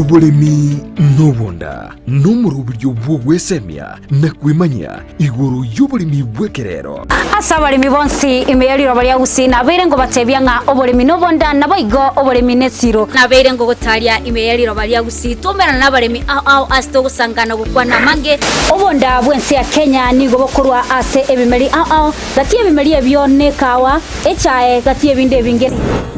Oboremi nobonda nomoroberio bw'ogwesemia na kwemanyia igoro y'oboremi bw'ekerero. Ase abaremi bonsi ime ye riroba ria Gusii nabeire ngobatebia ng'a oboremi nobonda, naboigo oboremi nesiro. Nabeire ngogotaria ime ye riroba ria Gusii twaumerana nabaremi ao ao ase togosangana gokwana amange. Obonda bw'ense ya Kenya nigo bokorwa ase ebimeri ao ao, gati y'ebimeri ebio nekawa, echae, gati y'ebinde ebinge.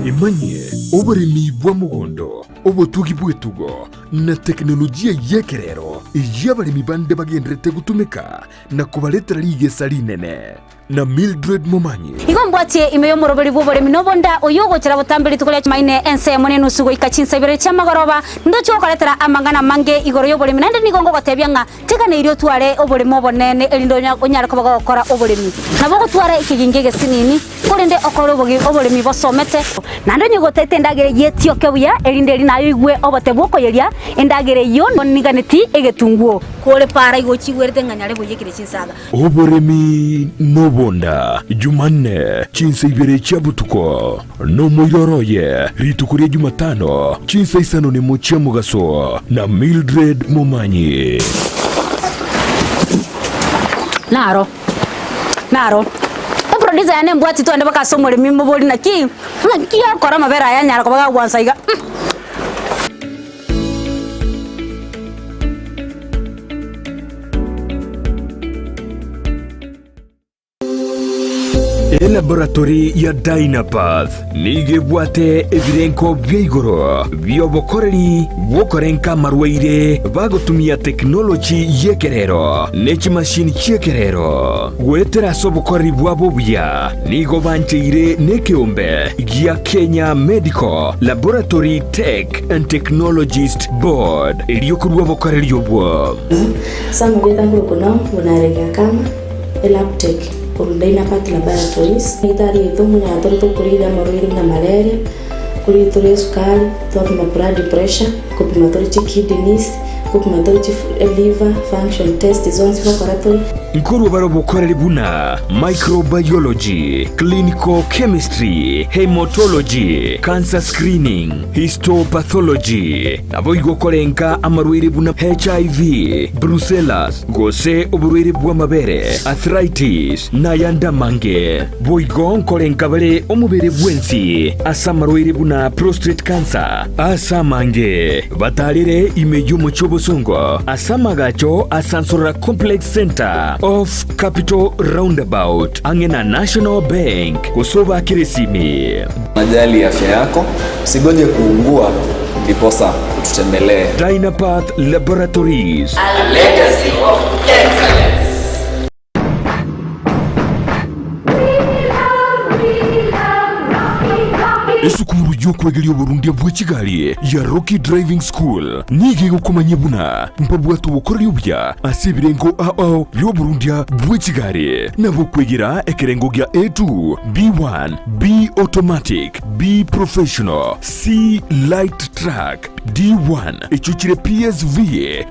Emanyie Oboremi bwa mogondo, obotugi bw'etugo, na tekinolojia y'ekerero eyio abaremi bande bagendererete gotumeka na kobaretera rigesa rinene. Na Mildred Momanyi. Igo mbwatie ime y'omoroberi bw'oboremi nobonda, oyio ogochera botambe rituko ria Chumaine ensemo nenusu goika chinsa ibere chi'amagoroba, ndoche gokoretera amang'ana amange igoro y'oboremi, naende nigo ngogotebia ng'a teganeirie otware oboremo obonene erinde onyare koba gogokora oboremi. Nabo ogotwara ekegingi egesinini, Korende okore oboremi bosomete. Naende onye gotete endagera eyio etioke buya, erinde eri naye oigwe obote bw'okoyeria endagera eyio oniganeti egetunguo. Kore para igo ochigwerete ng'a nyare boiyekire chinsaga. Oboremi nobonda, Jumanne, chinsa ibere chia botuko, nomoiroro oye, rituko ria Jumatano, chinsa isano nemo chia mogaso, na Mildred Momanyi. Naro. Naro. Eproducer yane embwati twende mpaka ase omoremi mobori naki naki okora amabere aya anyara koba gagwansa iga mm. Elaboratory ya Dynapath nigo ebwate ebirenko bia igoro bi'obokoreri bw'okorenka amarwaire bagotumia tekinoloji y'ekerero ne chimashini chi'ekerero. Goetera ase obokoreri bwabo obuya, nigo bancheire nekeombe gia Kenya Medical Laboratory Tech and Technologist Board erio korua obokoreri obwo. Ase amabeta nkorokwa nao buna Arege Akama, Elabtech, korwa Dynapath Laboratories. Egitari yaito nkonyara tore tokorire amarwaire buna malaria, Korigia tore esukari, twapima blood pressure, kopima tore chikidneys, Ngopima tore chi liver function test zonsi ngokora tore. Nkorwa bare obokoreri buna microbiology, clinical chemistry, haematology, cancer screening, histopathology, naboigo korenka amarwaire buna HIV, brucellas, gose oborwaire bw'amabere, arthritis, nayande amange. Boigo nkorenka bare omobere bwensi ase amarwaire buna prostate cancer, ase amange batarire ime y'omochie obosongo ase amagacho a Sansorora Complex Centre off Capital Roundabout ang'e na National Bank gose obakere esimi. Unajali afya yako, usigoje kuungua ndiposa ututembelee. Dynapath Laboratories. A legacy of excellence. Esukuru y'okwegeria oborundia bwe chigari ya Rocky Driving School nigo egokomanyia buna mbabwate obokoreri obuya ase ebirengo ao bi'oborundia bwe chigari na bokwegera ekerengo gia A2, B1, B Automatic, B Professional, C Light Truck, D1 echio chire PSV,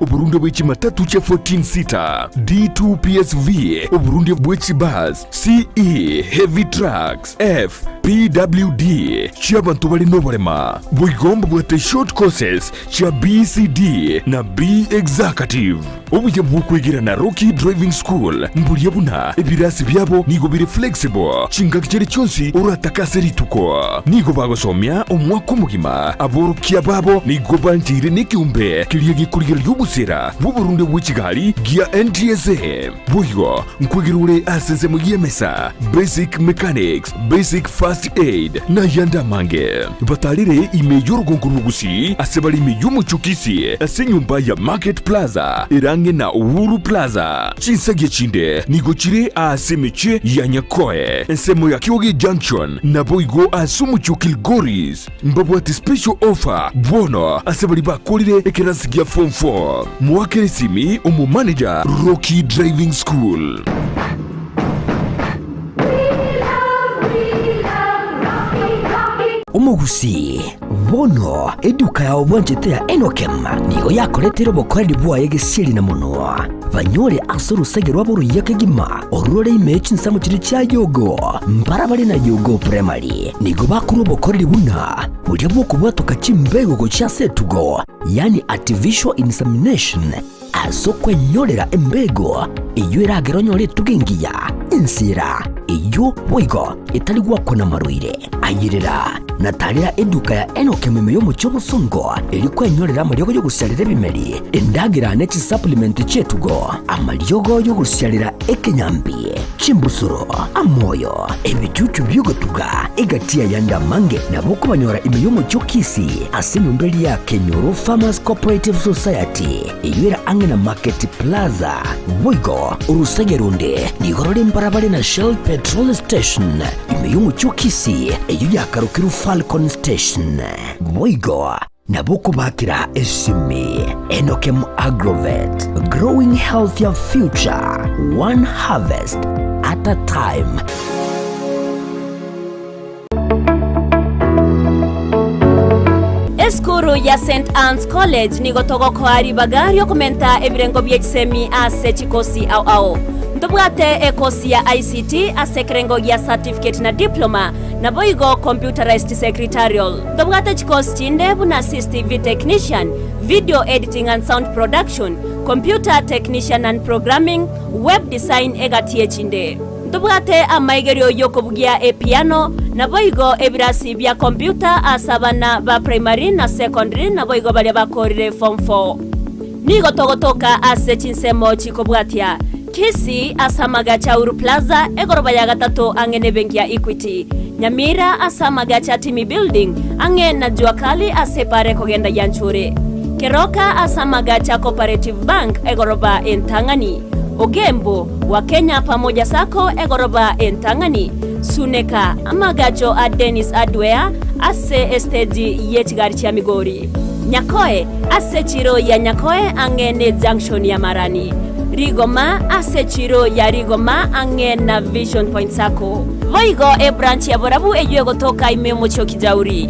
oborundia bwe chimatatu chia 14 seater, D2 PSV, oborundia bwe chibus, CE Heavy Trucks, F PWD chi'abanto bare noborema. Boigo mbabwate short courses chia BCD na B Executive. Obuya bw'okwegera na Rocky Driving School mboria buna ebirasi biabo nigo bire flexible chingaki chiria chionsi oratake ase rituko. Nigo bagosomia omwaka omogima, aborokia babo nigo bancheire nekeombe keria gekorigereria obosera bw'oborundia bwe chigari gia NTSA. Boigo nkwegera ore ase ensemo y'emesa, basic mechanics, basic first aid, na ayande amange. Batarire ime y'orogongo rw'Ogusii ase bare ime y'omochie o Kisii ase enyomba ya Market Plaza ere ang'e na Uhuru Plaza. Chinsagia chinde nigo chire aase emechie ya Nyakoe, ensemo ya Kioge Junction, naboigo ase omochie o Kilgoris. Mbabwate special offer bono ase baria bakorire ekerasi gia form 4. Moakere esimi omomanager Rocky Driving School. Omogusii, bono eduka yao bwanchete ya Enokem nigo yakoreteire obokoreri bwaye gesieri na monwa, banyore ase orosege rwabo oruya kegima, orure ime chinsemo chiria chia Yogo, mbarabare na Yogo Primary. Nigo bakorwa obokoreri buna boria bw'okobwatoka chimbego gochia ase etugo, yaani artificial insemination, Ase okwenyorera embego eyio eragere onyore etugo engiya, ensera eyio boigo etari gwakwa namarwaire. Ayerera na tarera eduka ya Enock ime y'omochie obosongo erio kwenyorera amariogo y'ogosiarera ebimeri, endagera ne chisupplement chi'etugo, amariogo y'ogosiarera ekenyambi, chimbusuro, amoyo, ebichuchu bi'ogotuga, egati y'ayande amange nabo okobanyora ime y'omochie o Kisii ase enyomba eria ya Kenyoro Farmers Cooperative Society eyio ere ang'e na Market Plaza. Boigo orosege ronde nigo rore mbarabare na Shell Petrol Station ime y'omochie o Kisii eyio yakarokirwe Falcon Station. Boigo nabo okobakera esimi Enokem Agrovet, growing healthier future, one harvest at a time. Esukuru ya St Anne's College nigo togokoa ribaga riokomenta ebirengo bie chisemi ase chikosi ao ao. Ntobwate ekosi ya ICT ase ekerengo gia certificate na diploma, naboigo computerized secretarial. Ntobwate chikosi chinde buna CCTV technician, video editing and sound production, computer technician and programming, web design egati echinde. Ntobwate amaigerio y'okobugia epiano, naboigo ebirasi bia computer ase abana ba primary na secondary naboigo baria bakorire form 4. Nigo togotoka ase chinsemo chikobwatia, Kisii ase amagacho a Uhuru Plaza, egoroba ya gatato ang'e nebenki ya Equity, Nyamira ase amagacho a Timi Building, ang'e na Jua Kali ase epara ekogenda Yanchuri, Keroka ase amagacho a Cooperative Bank, egoroba entang'ani, Ogembo, wa Kenya Pamoja Sacco, egoroba entang'ani, Suneka, amagacho a Dennis Hardware ase esteji ye chigari chia Migori. Nyakoe, ase echiro ya Nyakoe ang'e ne junction ya Marani. Rigoma, ase echiro ya Rigoma ang'e na Vision Point Sacco. Boigo ebranch ya Borabu eyio egotoka ime omochie o Kijauri.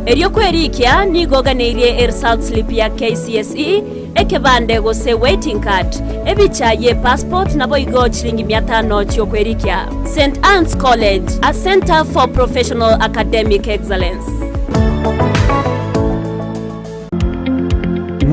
Erio kwerikia nigo oganeirie eresult slip ya KCSE, ekebande gose waiting card, ebicha ye passport naboigo chiringi mia tano chiokwerikia. St Anne's College, a centre for professional academic excellence.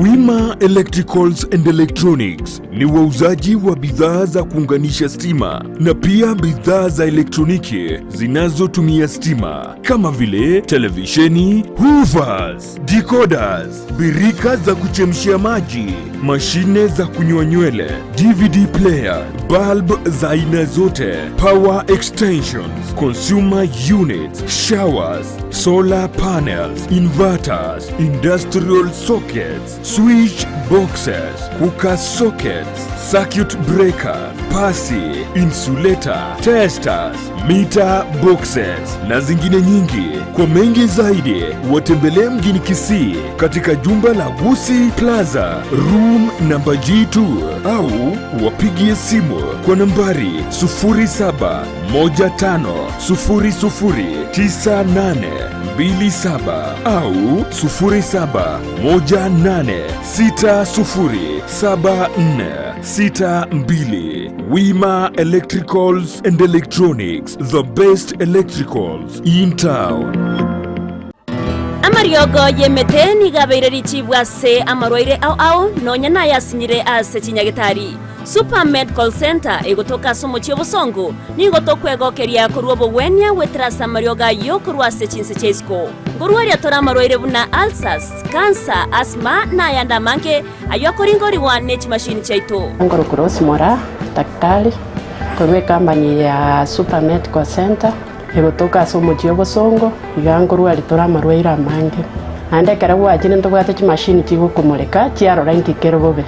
Wima Electricals and Electronics ni wauzaji wa bidhaa za kuunganisha stima na pia bidhaa za elektroniki zinazotumia stima kama vile televisheni, hoovers, decoders, birika za kuchemshia maji, mashine za kunyoa nywele, DVD player, bulb za aina zote, power extensions, consumer units, showers, solar panels, inverters, industrial sockets, switch boxes, cooker sockets, circuit breaker, pasi, insulator, testers, meter boxes na zingine nyingi. Kwa mengi zaidi, watembelee mjini Kisii katika jumba la Gusi Plaza, room namba G2 au wapigie simu kwa nambari 0715009827 au 0718607462. Wima Electricals and Electronics, the best electricals in town. Amariogo y'emete nigo abeire richibu ase amarwaire ao ao, nonya nayasinyire ase chinyagetari. Super Medical Centre egotoka ase omochie obosongo, nigo tokwegokeria korwa obogwenia goetera ase amariogo ayio korwa ase chinse chia isiko. Nkorwaria tore amarwaire buna ulcers, cancer, asthma na ayande amange ayio akoringorigwa ne chimashini chiaito. Nkorokwa Rose Moraa, daktari korwa ecompany ya Super Medical Centre egotoka ase omochie obosongo, iga nkorwaria tore amarwaire amange. Naende ekero gwachire ntobwate chimashini chigokomoreka chiarora inki kere bobe.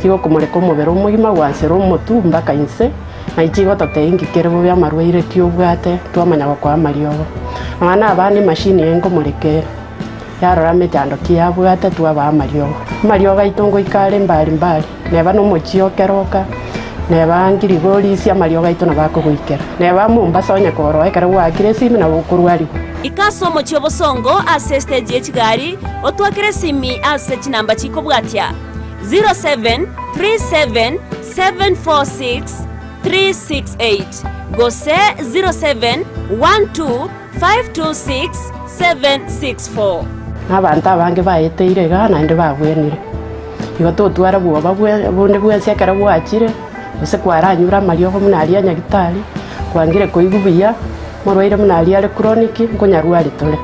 Chigokomoreka omobere omogima gwansera omotwe mpaka inse, naye chigototebia inki kere bobe amarwaire ki obwate twamanya gokoa amariogo. Nonya na abana emashini eye nkomoreka ere, yarora emechando ki yabwate twabaa amariogo. Amariogo aito ngoika are mbari mbari, neba na omochie o Keroka, neba Ngirigorisia amariogo aito nabo akogoikera. Neba Mombasa onye koroa ekero gwaakire esimi nabo okorwariwa. Ika ase omochie obosongo ase estage ye chigari, otwakere esimi ase chinamba chikobwatia, 0737746368 gose 0712526764. Na abanto abange baeteire igaa naende babwenire. Igo totwara bwoba bonde bwensi ekero gwachire, gose kwaranyure amariogo buna aria a nyagitari, kwangire koigwa buya, morwaire buna aria are chronic, nkonyarwari tore.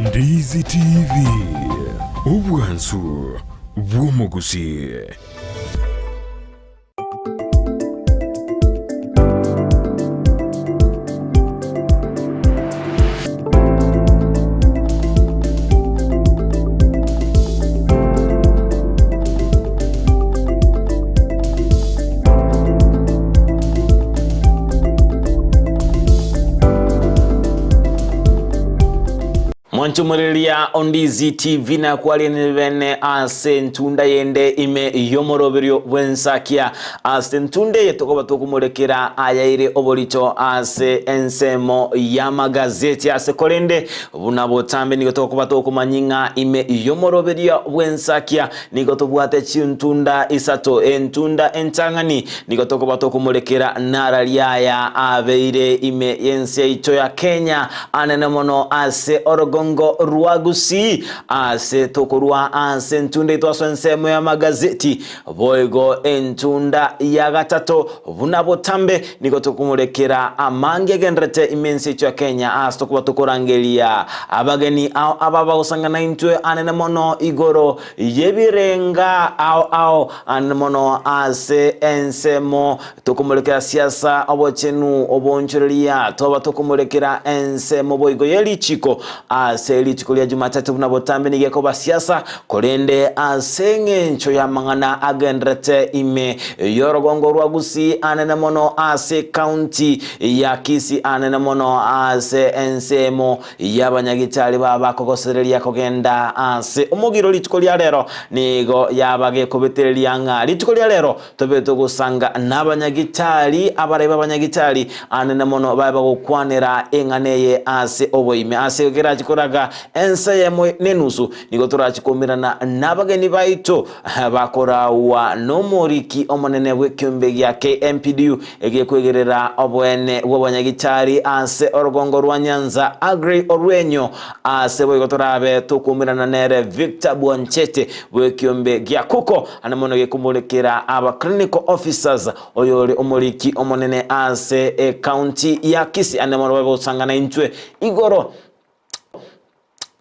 Ndizi TV, obwansu bw'omogusii. Mwanchomoreria Ondizi TV na kwarianire bene ase entunda yende ime y'omoroberio bw'ensakia. Ase entunda eye tokoba tokomorekera ayaire oborito ase ensemo y'amagazeti ase korende buna botambe nigo tokoba tokomanya ng'a ime y'omoroberio bw'ensakia Nigo tobwate chintunda isato, entunda entang'ani nigo tokoba tokomorekera nararia aya abeire ime y'ense yaito ya Kenya, anene mono ase orogongo rwa Gusii, ase tokorwa ase entunda yaito ase ensemo y'amagazeti. Boigo entunda ya gatato buna botambe nigo tokomorekera amange agenderete ime ense yaito ya Kenya, ase tokoba tokorangeria abageni ao aba bagosangana intwe anene mono igoro y'ebirenga ao ao anene mono ase ensemo tokomorekera siasa obochenu obonchoreria toba tokomorekera ensemo boigo ye richiko ase. Ase rituko ria Jumatatu buna botambe nigo ekoba siasa, korende ase eng'encho y'amang'ana agenderete ime y'orogongo rwa Gusii anene mono ase ekaunti ya Kisii anene mono ase ensemo y'abanyagitari baba bakogosereria kogenda ase omogiro rituko ria rero nigo yaba gekobetereria ng'a rituko ria rero Tobe togosanga nabanyagitari, abarai b'abanyagitari anene mono babe bagokwanera eng'ana eye ase oboime. Ase kerachi koraga ensa eyemo nenusu, nigo torachi koumerana nabageni baito bakoraua nomoriki omonene bw'ekeombe gia KMPDU egekwegerera oboene bw'abanyagitari ase orogongo rwa Nyanza Aggrey Orwenyo. Ase boigo torabe tokoumerana nere Victor Bwanchete bw'ekeombe gia Kuko Ande mono gekomorekera aba clinical officers oyore omoriki omonene ase ecounty ya Kisii ande mono babe gosangana intwe igoro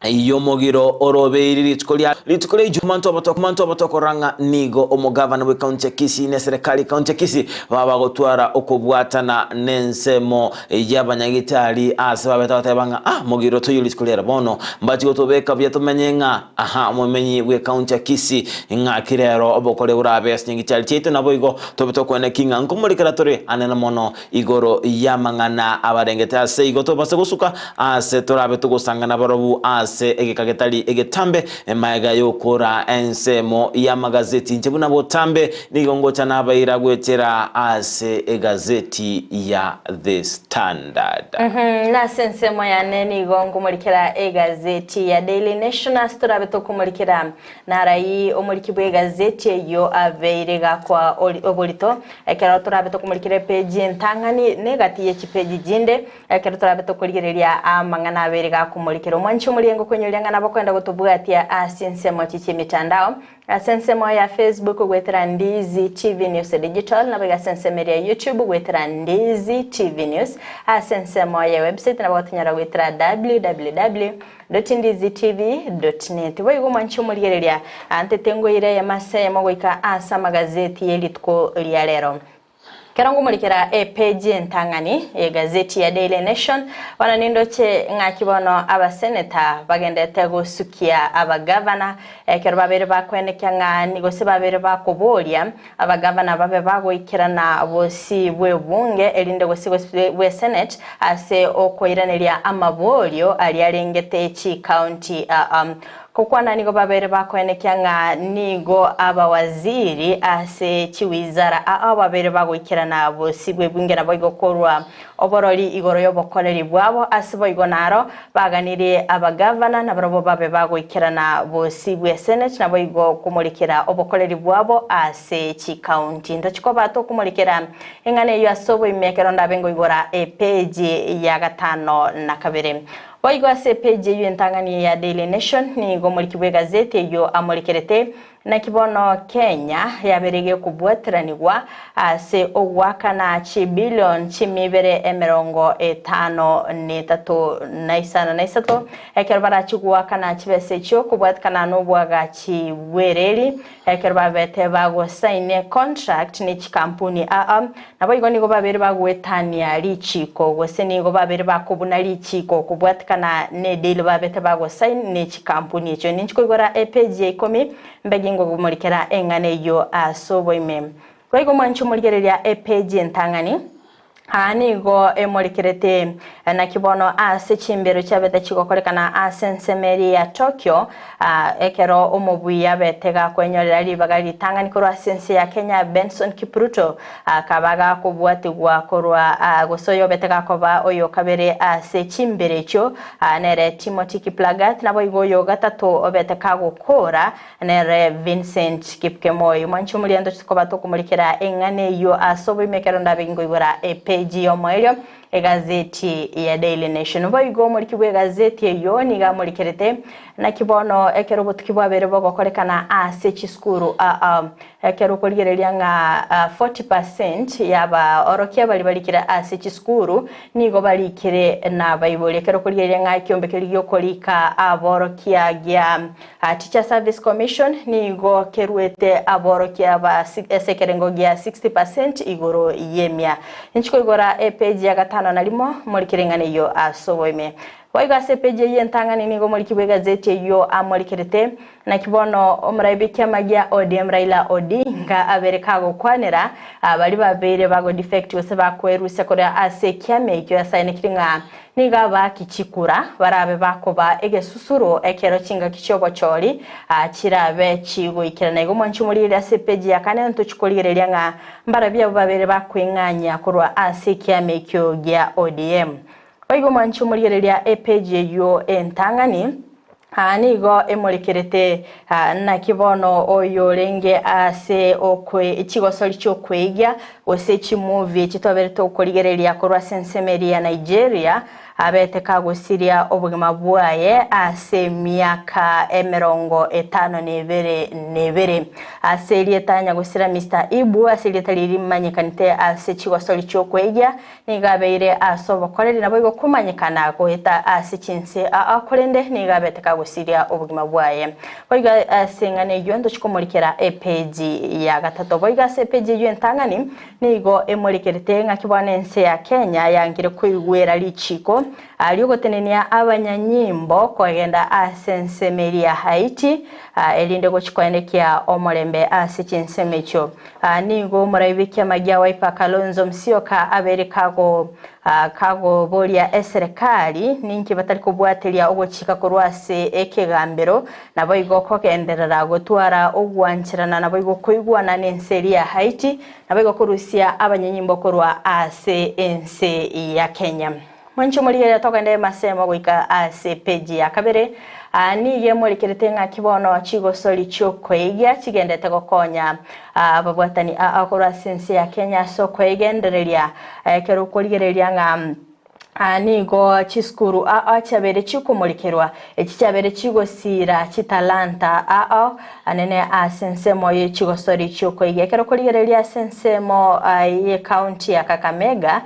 y'omogiro orobeiri rituko ria rituko ria Ijumaa manto abatokorora ng'a nigo omogavana bw'ecounty ya Kisii na eserekari y'ecounty ya Kisii baba bagotwara okobwatana nensemo y'abanyagitari ase babete bateba ng'a ah mogiro toiyo rituko riare bono mbachi gotobeka buya tomenye ng'a aha omomenyi bw'ecounty ya Kisii ng'aki rero obokore borabe ase nyagitari chiaito naboigo tobe tokweneki ng'a nkomorekera tore anene mono igoro y'amang'ana abarengete ase igo tobase gosuka ase torabe togosangana barobwo ase egeka getari egetambe maega y'okora ensemo y'amagazeti inche buna botambe Nigo ngocha nabaira goetera ase egazeti ya The Standard. Nase ensemo yane nigo nkomorikera egazeti ya Daily Nation ase torabe tokomorikera narai omoriki bw'egazeti eyio abeire gakoa oborito ekero torabe tokomorikera epeji entang'ani na egati ye chipeji chinde ekero torabe tokorigereria amang'ana abeire gakomorikera omwanchi omoriengo koinyoria ng'a nabo okoenda gotobwatia ase ensemo echi chi'emitandao Ase ensemo ya Facebook goetera Ndizi TV News Digital, naboigo ase ensemo eria ya YouTube goetera Ndizi TV News. Ase ensemo ya website nabo gotonyora goetera www.ndizitv.net. Boigo omwanche omorigereria, ntete ngoire eyemo ase eyemo goika ase amagazeti ye rituko ria rero. Ekero ngomorikera epeji entang'ani y'egazeti ya Daily Nation, bono nindoche ng'aki bono abaseneta bagendete gosukia abagavana ekero babeire bakoenekia ng'a gose babeire bakoboria abagavana babe bagoikerana bosio bw'ebunge erinde gose bwe senate ase okoiraneria amaborio aria arengete chikaunti Gokwana nigo babeire bakoenekia ng'a nigo abawaziri ase chiwizara ao babeire bagoikerana bosio bw'ebunge naboigo korwa oborori igoro y'obokoreri bwabo ase boigo naro baganirie abagavana nabarobwo babe bagoikerana bosio bw'esenate naboigo komorekera obokoreri bwabo ase chikaunti. Ntochi koba tokomorekera eng'ana eyio ase oboime ekero ndabe ngoigora epeji ya gatano na kabere. Boigo ase epeji eyio entang'ani ya Daily Nation nigo omoriki bw'egazeti eyio amorekerete, Naki bono Kenya yabeire gekobwateranigwa ase ogoakana chibilion chimibere emerongo etano netato na isano na isato ekero barachi goakana chibesa echio kobwatekana nobwagachi bw'ereri Ekero babete bagosaina econtract ne chikampuni aa, naboigo nigo babeire bagoetania richiiko, gose nigo babeire bakobuna richiiko kobwatikana ne deal babete bagosign ne chikampuni echio. Ninchi koigora epage ya ikomi, mbe gingomorikera eng'ana eyio ase oboime. Boigo mwanche omorigereria epage entang'ani. Aa nigo emorekerete naki bono ase chimbero chiabete chigokorekana ase ensemo eria ya Tokyo, ekero omobui abete gakwenyorera ribaga ritang'ani korwa ase ense ya Kenya Benson Kipruto akaba gakobwatigwa korwa gose oyobete gakoba oyokabere ase chimbero echio nere Timothy Kiplagat naboigo oyogatato obete kagokora Nere Vincent Kipkemoi, mwanche omorianto tikoba tokomorikera eng'ana eyio ase oboime ekero ndabe ingoigora epeji y'omoerio egazeti ya Daily Nation. Boigo omoriki bw'egazeti eyio nigo amorikerete naki bono ekero obotuki bwabeire bogokorekana ase chisukuru aa ekero okorigereria ng'a 40% y'abaorokia baria barikire ase chisukuru nigo barikire nabaibori. Ekero okorigereria ng'a ekiombe keria gi'okorika aborokia gia Teacher Service Commission nigo keruete aborokia ba ase ekerengo gia 60 percent igoro y'emia. Inchi koigora epeji ya gatano na rimo morikere eng'ana eyio ase oboime. Boigo ase epeji eyio entang'ani nigo omoriki bw'egazeti eyio amorikerete, Naki bono omorai bw'ekiama gia ODM Raila Odinga abere kagokwanera baria babeire bago defect gose bakwerusia korwa ase ekiama ekio asaenekire ng'a nigo abaaki chikura barabe bakoba egesusuro ekero chingaki chiobochori chirabe chigoikerana. Igo mwanche omorigererie ase epeji ya kane ntochikorigereria ng'a mbarabio abwo babere bakweng'anyia korwa ase ekiama ekio gia ODM. Boigo mwanche omorigereria epeji eyio entang'ani. Aa nigo emorekerete, naki bono oyorenge ase okwe chigosori chi'okweigia, gose chimovie echi twaberete okorigereria korwa ase ensemo eria ya Nigeria, abete kagosiria obogima bwaye ase emiaka emerongo etano na ebere na ebere. Ase erieta nyagosira Mister Ibu, ase erieta riria rimanyekanete ase chigosori chi'okweigia, Nigo abeire ase obokoreri naboigo komanyekana goeta ase chinse aa, korende nigo abete kagosiria obogima bwaye. Boigo ase eng'ana eyio ntochie komorikera epeji ya gatato. Boigo ase epeji eyio entang'ani nigo emorikerete ng'aki bono ense ya Kenya yangire koigwera richiko riogotenenia abanyanyimbo kogenda ase ensemo eria ya Haiti erinde gochia koenekia omorembe ase chinsemo echio. Nigo omorai bw'ekiama gia Wiper Kalonzo Musyoka abeire kago kagoboria eserekari ninki batari kobwateria ogochika korwa ase ekegambero naboigo kogenderera gotwara ogwancherana naboigo koigwana nense eria ya Haiti naboigo korusia abanyanyimbo korwa ase ense ya Kenya. Mwanche omorigereria togende masemo goika ase epeji ya kabere. Aa nigo emorikerete ng'aki bono chigosori chi'okoegia chigendete gokonya ababwatani aa korwa ase ense ya Kenya ase okoegendereria ekero okorigereria ng'a aa nigo chisukuru aa chiabeire chikomorikerwa echi chiabeire chigosiira chitalanta aa anene ase ensemo ye chigosori chi'okoegia. Ekero okorigereria ase ensemo y'ecounty ya Kakamega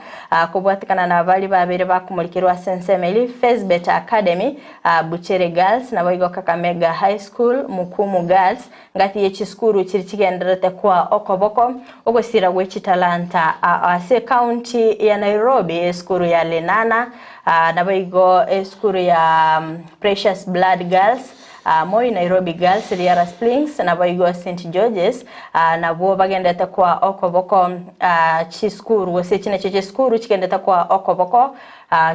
Kobwatekana na baria babeire bakomorikerwa ase ensemo eria, Fesbet Academy, Buchere Girls, naboigo Kakamega High School, Mukumu Girls, ngati ye chisukuru chiria chigendererete koa okoboko ogosira gwe chitalanta ase ecounty ya Nairobi, esukuru ya Lenana, naboigo esukuru ya Precious Blood Girls, Moi Nairobi Girls, Riara Springs, naboigo St George's, nabwo bagendete koa okoboko chisukuru gose echi nachio chisukuru chigendete koa okoboko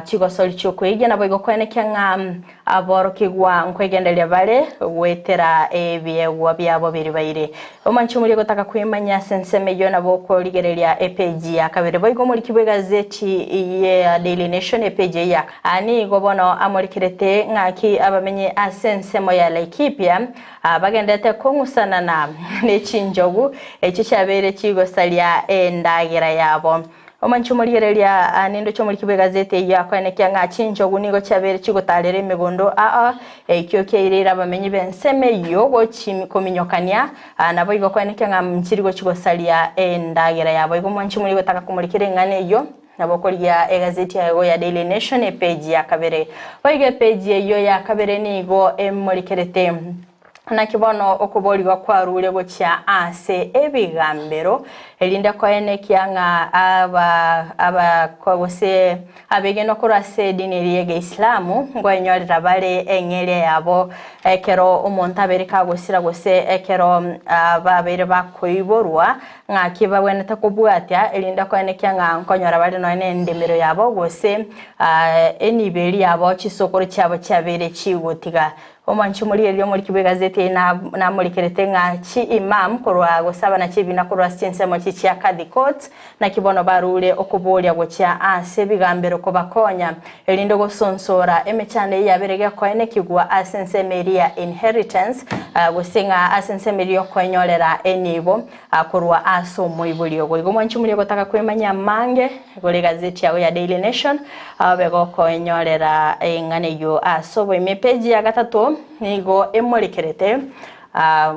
chigosori chi'okweigia, naboigo koenekia ng'a aborokigwa nkwegendereria bare goetera ebiegwa biabo biria baire. Omanche omoria gotaka kwemanya ase ensemo eyio nabo okorigereria epeji ya kabere. Boigo omoriki bw'egazeti ya Daily Nation epeji eyio ya Aa nigo bono amorikerete ng'aki abamenyi ase ensemo ya Laikipia bagendete kong'usanana ne chinchogu echio chiabeire chigosaria endagera yabo. Omanche omorigereria nindoche omoriki bw'egazeti eyio akoenekia ng'a chinchogu nigo chiabeire chigotarera emegondo aa ekio kiaireire abamenyi b'ensemo eyio gochi kominyokania naboigo koenekia ng'a nchiri gochi gosaria endagera yabo. Igo mwanche omorigereria gotaka komorikera eng'ana eyio. Nabo okorigia egazeti yago ya Daily Nation epeji ya kabere. Boigo epeji eyio ya kabere nigo emorikerete naki bono okoborigwa kwarure gochia ase ebigambero erinde koenekia ng'a aba aba gose abegenwa korwa ase edini eria y'Egeislamu nkoenyorera bare eng'eria yabo ekero omonto abeire kagosira gose ekero babeire bakoiborwa Ng'aki bagwenerete kobwatia, erinde koenekia ng'a nkonyora bare nonya nendemero yabo, gose enibo eria yabo chisokoro chiabo chiabeire chigotiga. Omwanchi omorigereria omoriki bw'egazeti eye namorikerete ng'a chi imam korwa gose abanachi ebina korwa ase chinsemo chi chia Kadhi Court, naki bono barure okoboria gochia ase ebigambero kobakonya, erinde gosonsora emechando eyio yabeire gekoenekigwa ase ensemo eria ya inheritance, gose ng'a ase ensemo eria y'okoenyorera enibo. Korwa ase omoibori ogo. Igo mwanche moria gotaka kwemanyia amange igoro egazeti yago ya Daily Nation, abe gokoenyorera eng'ana eyio ase oboime. Epeji ya gatato nigo emorekerete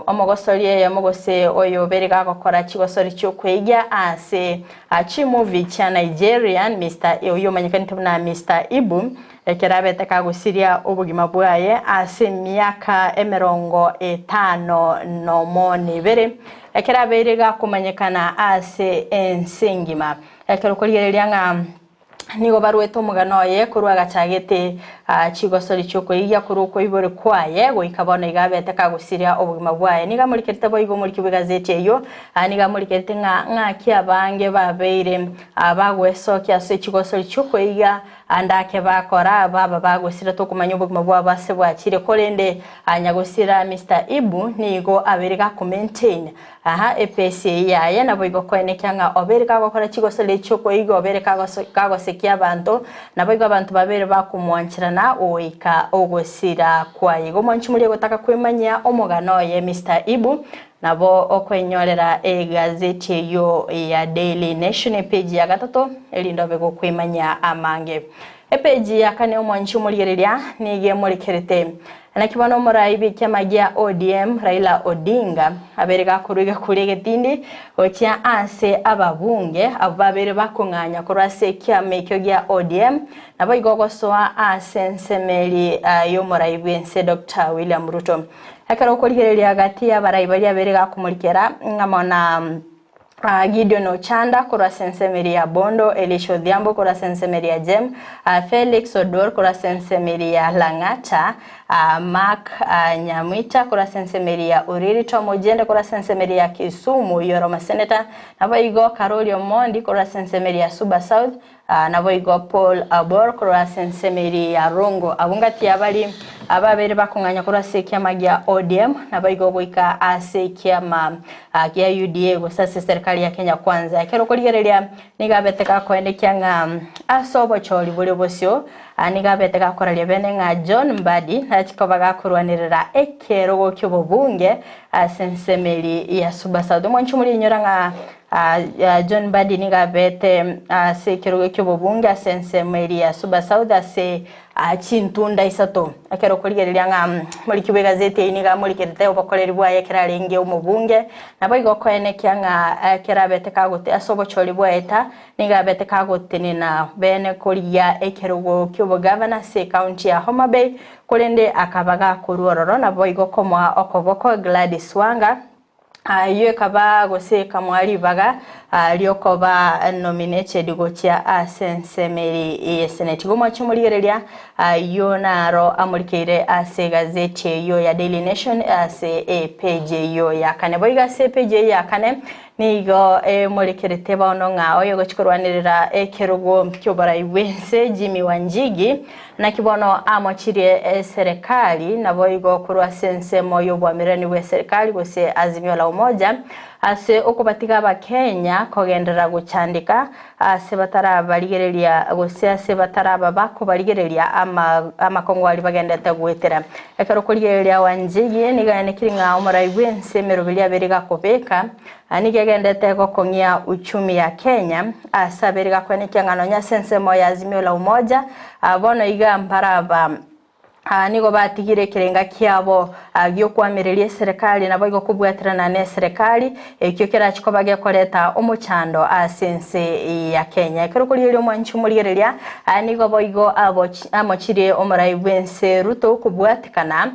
omogosori eyemo gose oyo obere gagokora chigosori chiokweigia ase chimovie chia Nigerian Mister oyio omanyekanete buna Mister Ibu Ekero abete kagosiria obogima bwaye ase emiaka emerongo etano nomo na ebere, ekero abeire gakomanyekana ase ense engima. Ekero okorigereria ng'a Nigo barwete omogano oye korwa agachagete chigosori chi'okoigia korwa okoibore kwaye goika bono iga abete kagosiria obogima bwaye. Nigo amorikerete boigo omoriki bw'egazeti eyio, nigo amorikerete ng'a ng'aki abange babeire bagwesokia ase chigosori chi'okoigia ande ake bakora baba bagosira tokomanya obogima bwabo ase bwachire. Korende nyagosira Mister Ibu nigo abeire gakomaintain Aa, epesi eye yaye naboigo koenekia ng'a obeire kagokora chigosori chi'okoigwa, obeire kagosekia abanto, naboigo abanto babere bakomwancherana goika ogosira kwaye. Igo mwanchi moria gotaka kwemanyia omogano oye Mister Ibu, nabo okwenyorera egazeti eyio ya Daily Nation epeji ya gatato erinde obe gokwemanyia amange. Epeji ya kane omwanchi omorigereria nigo emorekerete Naki bono omorai bw'ekiama gia ODM Raila Odinga abeire gakorwa egekuri egetindi gochia ase ababunge abwo babeire bakong'anya korwa ase ekiama ekio gia ODM naboigo gosoa ase ensemeri y'omorai bw'ense Doctor William Ruto. Ekero okorigereria gati y'abarai baria abeire gakomorikera ng'amo na Gideon Ochanda korwa ase ensemo eria ya Bondo, Elisha Odhiambo korwa ase ensemo eria ya Gem, Felix Oduor korwa ase ensemo eria ya Lang'ata, Mark Nyamwita korwa ase ensemo eria ya Uriri, Tom Ojiende korwa ase ensemo eria ya Kisumu, oyio ore omoseneta, naboigo Karoli Omondi korwa ase ensemo eria ya Suba South, Naboigo Paul Abor korwa ase ensemo eria ya Rongo. Abwo ngati y'abari ababeire bakong'anya korwa ase ekiama gia ODM, naboigo goika ase ekiama gia UDA gose ase eserikali ya Kenya Kwanza. Ekero okorigereria nigo abete gakoenekia ng'a ase obochori bore bosio, nigo abete gakoraria bene ng'a John Mbadi nachi koba gakorwanerera ekerogo ki'obobunge ase ensemo eria ya Suba South. Omwanchi omoria inyora ng'a John Mbadi nigo abete ase ekerogo ki'obobunge ase ensemo eria ya Suba South ase chintunda isato. Ekero okorigereria ng'a moriki bw'egazeti eyio nigo amorikerete obokoreri bwaye ekero arenge omobunge, naboigo okoenekia ng'a ekero abete kagote ase obochori bwaeta nigo abete kagotenena bene korigia ekerogo ki'obogavana ase ecounty ya Homa Bay, korende akaba gakorwa ororo naboigo komoa okoboko Gladys Wanga. Ayio ekaba gose ekamoa ribaga riokoba nominated gochia ase ensemo eri y'eseneti. Igo mwache morigereria ayio naro amorikeire ase egazeti eyio ya Daily Nation ase epage eyio ya kane. Boigo ase epage eyio ya kane nigo emorekerete bono ng'a oyogochia korwanerera ekerogo ki'oborai bw'ense Jimmy Wanjigi Naki bono amochirie eserekari, naboigo korwa ase ensemo y'oboamererani bw'eserekari gose Azimio la Umoja, ase okobatiga Abakenya kogenderera gochandeka ase batarabarigereria gose ase bataraba bakobarigereria amakong'u aria bagenderete goetera. Ekero okorigereria Wanjigi nigo ayanekire ng'a omorai bw'ense emeroberi abere gakobeka Nigo egenderete gokong'ia uchumi ya Kenya ase abere gakwenekia ng'a nonya ase ensemo ya Azimio la Umoja bono iga mbaraba nigo batigire ekerenga kiabo giokoamereria eserekari naboigo kobwaterana neserekari ekio kerachi koba gekoreta omochando ase ense ya Kenya. Ekero okorigereria omwanchi omorigereria nigo boigo amochirie omorai bwense Ruto kobwatekana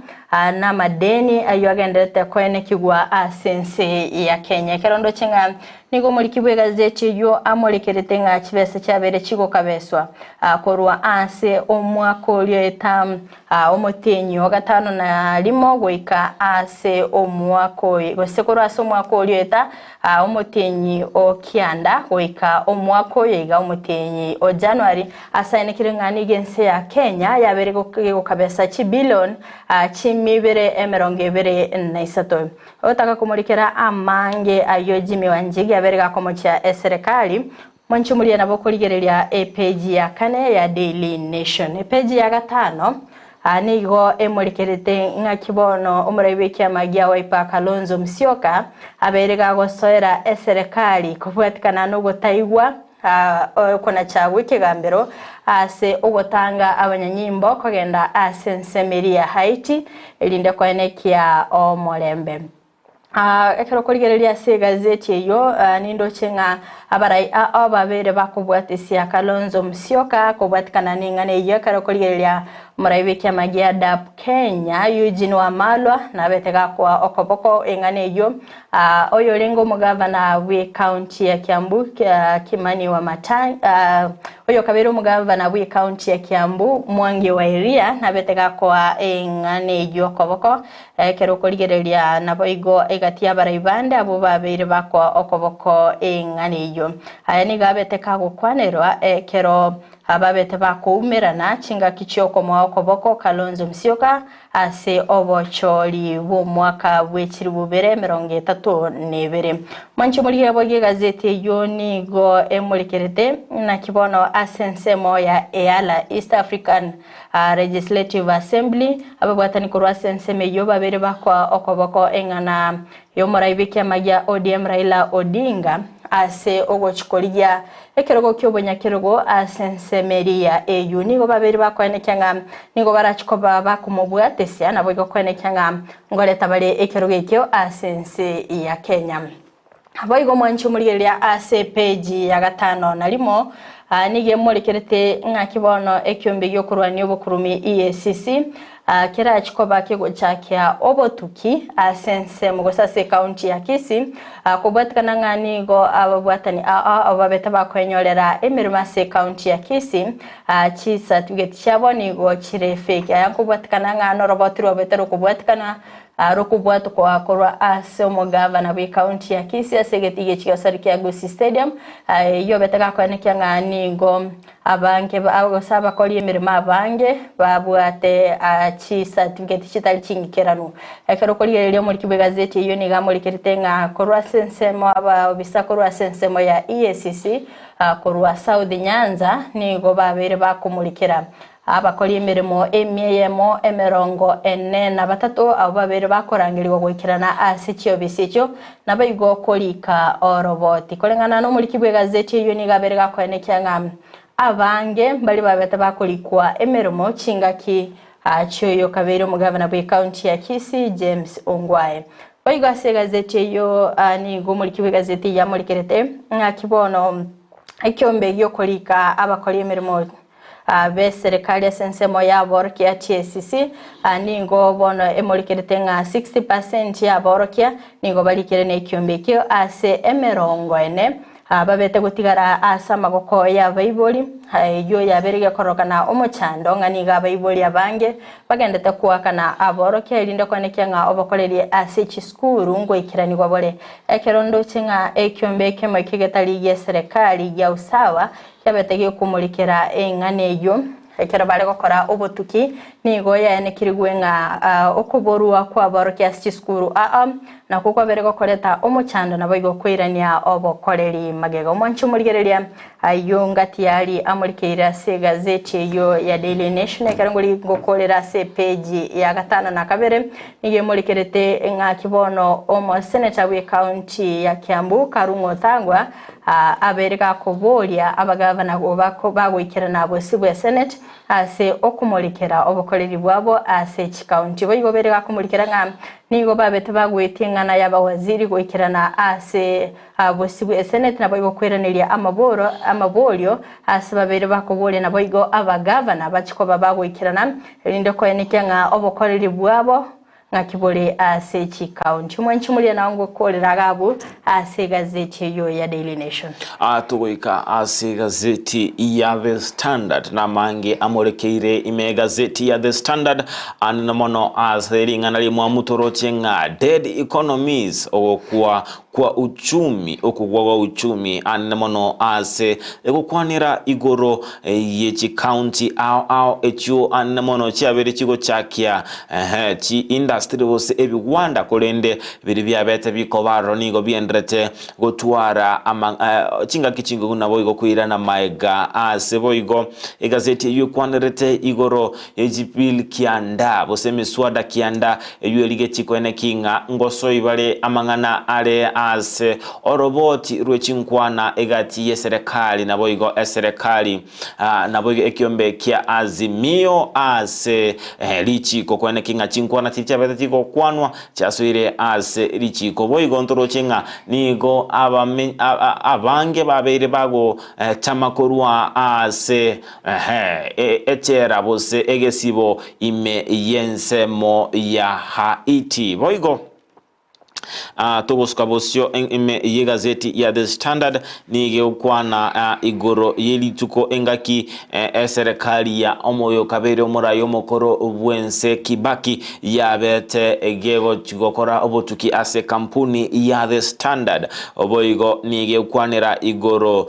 Namadeni ayio agendererete koenekigwa ase ense ya Kenya. Ekero ndoche ng'a nigo omoriki bw'egazeti eyio amorekerete ng'a chibesa chiabeire chigokabeswa korwa ase omwaka oria eta omotienyi o gatano na rimo goika ase omwaka oyo gose korwa ase omwaka oria eta omotienyi o kianda goika omwaka oyo iga omotienyi o January Asaenekire ng'a nigo ense ya Kenya yabeire gegokabesa chibilion chimibere emerongo ebere na isato. Otaka komorikera amange ayio Jimmy Wanjigi abeire gakomochia eserekari, mwanche moria nabo okorigereria epeji ya kane ya Daily Nation. Epeji ya gatano nigo emorikerete ng'aki bono omorai bw'ekiama gia Wiper Kalonzo Musyoka abeire gagosoera eserekari kobwatikana nogotaigwa Okonacha gw'ekegambero ase ogotanga abanyanyimbo kogenda ase ensemo eria ya Haiti, erinde koenekia omorembe. Ekero okorigereria ase egazeti eyio nindoche ng'a abarai ao babere bakobwatesia Kalonzo Musyoka kobwatikana neng'ana eyio ekero okorigereria. Omorai bw'ekiama gia DAP Kenya, Eugene Wamalwa, nabete gakoa okoboko eng'ana eyio oyorenge omogavana bw'ecounty ya Kiambu Kimani Wamatangi, oyokabeire omogavana bw'ecounty ya Kiambu Mwangi wa Iria nabete gakoa eng'ana eyio okoboko ekero okorigereria naboigo egati y'abarai bande abwo babeire bakoa okoboko eng'ana eyio. Aya nigo abete kagokwanerwa ekero Ababete bakoumerana chingaki chi'okomoa okoboko Kalonzo Musyoka ase obochori bw'omwaka bwe chilifu bibere emerongo etato na ebere. Mwanche morigie boigo egazeti eyio nigo emorekerete naki bono ase ensemo ya EALA, East African Legislative Assembly, ababwatani korwa ase ensemo eyio babere bakoa okoboko eng'ana y'omorai bw'ekiama gia ODM Raila Odinga ase ogochi korigia ekerogo ki'obonyakerogo ase ensemo eria ya AU. Nigo babere bakoenekia ng'a nigo barachi koba bakomobwatesia naboigo koenekia ng'a ngoreta bare ekerogo ekio ase ense ya Kenya. Boigo omwanchi omorigereria ase epeji ya gatano na rimo nigo emorekerete ng'aki bono ekiombe gi'okorwania obokurumi EACC Kerachi koba kegochakia obotuki ase ensemo gose ase ekaunti ya Kisii, kobwatikana ng'a nigo ababwatani aa abo babete bakoenyorera emeremo ase ekaunti ya Kisii, chisatifigeti chiabo nigo chire fake. Aya nkobwatikana ng'a noroboti rwabete rokobwatikana rokobwatokwa korwa ase omogavana bw'ekaunti ya Kisii ase egetii gie chigasari kia Gusii Stadium, eyio obete gakoenekia ng'a nigo Abange gose abakori emeremo abange babwate chisatifigeti chitari chingikeranu. Ekero okorigereria omoriki bw'egazeti eyio nigo amorikerete ng'a korwa ase ensemo abaobisa korwa ase ensemo ya EACC korwa South Nyanza nigo babeire bakomorikera abakori emeremo emia eyemo emerongo ene na batato abwo babeire bakorangerigwa goikerana ase chiobisi echio Naboigo korika oroboti. Koreng'ana nomoriki bw'egazeti eyio nigo abeire gakoenekia ng'a abange mbaria babete bakorikwa emeremo chingaki chioyo kabeire omogavana bw'ecounty ya Kisii James Ongwae. Boigo ase egazeti eyio nigo omoriki bw'egazeti eyio amorikerete ng'aki bono ekiombe giokorika abakori emeremo B'eserekari ase ensemo y'aborokia TSC nigo bono emorikerete ng'a 60 percent y'aborokia nigo barikire nekiombe ekio ase emerongo ene babete gotigara ase amagoko y'abaibori eyio yabeire gekorokana omochando ng'a nigo abaibori abange bagendete koakana aborokia erinde koenekia ng'a obokoreri ase chisukuru ngoikeranigwa bore ekero ndoche ng'a ekiombe ekemo ekio getari gi'eserekari gia usawa Kiabete gekomorikera eng'ana eyio. Ekero bare gokora obotuki, nigo yaenekirigwe ng'a okoborwa kw'aborokia ase chisukuru aa nakwo kwabere gokoreta omochando naboigo koirania obokoreri magega. Omwanchi omorigereria ayio ngati yari amorikeire ase egazeti eyio ya Daily Nation ekero ngori ngokorera ase epeji ya gatano na kabere nigo emorikerete ng'aki bono omoseneta bw'ecounty ya Kiambu Karung'o Thang'wa Abeire gakoboria abagavana bagoikerana bosio bwe Senate ase okomorikera obokoreri bwabo ase chikaunti. Boigo beire gakomorikera ng'a nigo babete bagoetia eng'ana y'abawaziri goikerana ase bosio bwe Senate naboigo koiraneria amaboro amaborio ase babeire bakoboria naboigo abagavana bachie koba bagoikerana erinde koenekia ng'a obokoreri bwabo Ng'aki bore ase chikaunti. Omwanchi moria nao ngokorera iga abwo ase egazeti eyio ya Daily Nation. Togoika ase egazeti ya The Standard namange amorekeire ime egazeti ya The Standard anene mono ase ring'ana rimwamu toroche ng'a dead economies ogokwa kwa uchumi okogwa gwa uchumi anene mono ase egokwanera igoro ye chikaunti ao ao echio anene mono chiabeire chigochakia ehe chi industry gose ebigwanda korende biria biabete bikoba aroro nigo bienderete gotwara ama chingaki chingogu naboigo koirana maega ase boigo egazeti eyio ekwanerete igoro ye chibill kianda gose emiswada kianda eyio erigetie koeneki ng'a ngosoi bare amang'ana are. ase oroboti rwe chinkwana egati y'eserekari naboigo eserekari naboigo ekiombe kia Azimio ase richiko kweneki ng'a chinkwana chiria chiabete chigokwanwa chiasoire ase richiko. Boigo ntoroche ng'a nigo abange babeire bagotama korwa ase echela gose egesibo ime y'ensemo ya Haiti. Boigo togosuka bosio ime y'egazeti ya The Standard nigo egokwana igoro ye rituko engaki eserekari ya omoyo kabere omorai omokoro bw'ense Kibaki yabete gegochi gokora obotuki ase kampuni ya The Standard. Boigo nigo egokwanera igoro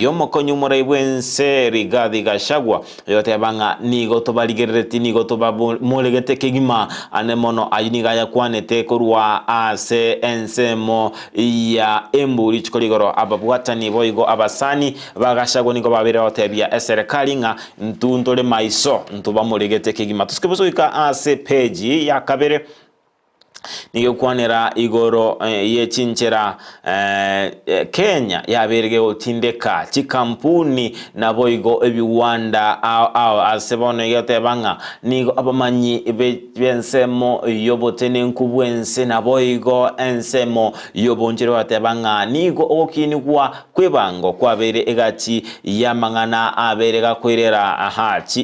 y'omokonyi omorai bw'ense Rigathi Gachagua Oyoteba ng'a nigo tobarigerereti, nigo tobamoregete kegima, ane mono ayio nigo ayakwanete korwa ase ensemo ya Embu rituko rigoro. Ababwatani boigo abasani ba Gachagua nigo babeire gotebia eserekari ng'a intwe ntore maiso, ntobamoregete kegima. Tosuke bosa goika ase peji ya kabere. Nigekwanera igoro ye chinchera Kenya yabeire gegotindeka chikampuni naboigo ebiwanda ao ao ase bono egeteba ng'a nigo abamanyi b'ensemo y'obotenenku bw'ense naboigo ensemo y'obonchore bateba ng'a nigo ogokinigwa kw'ebango kwabeire egati y'amang'ana abeire gakoirera aha chi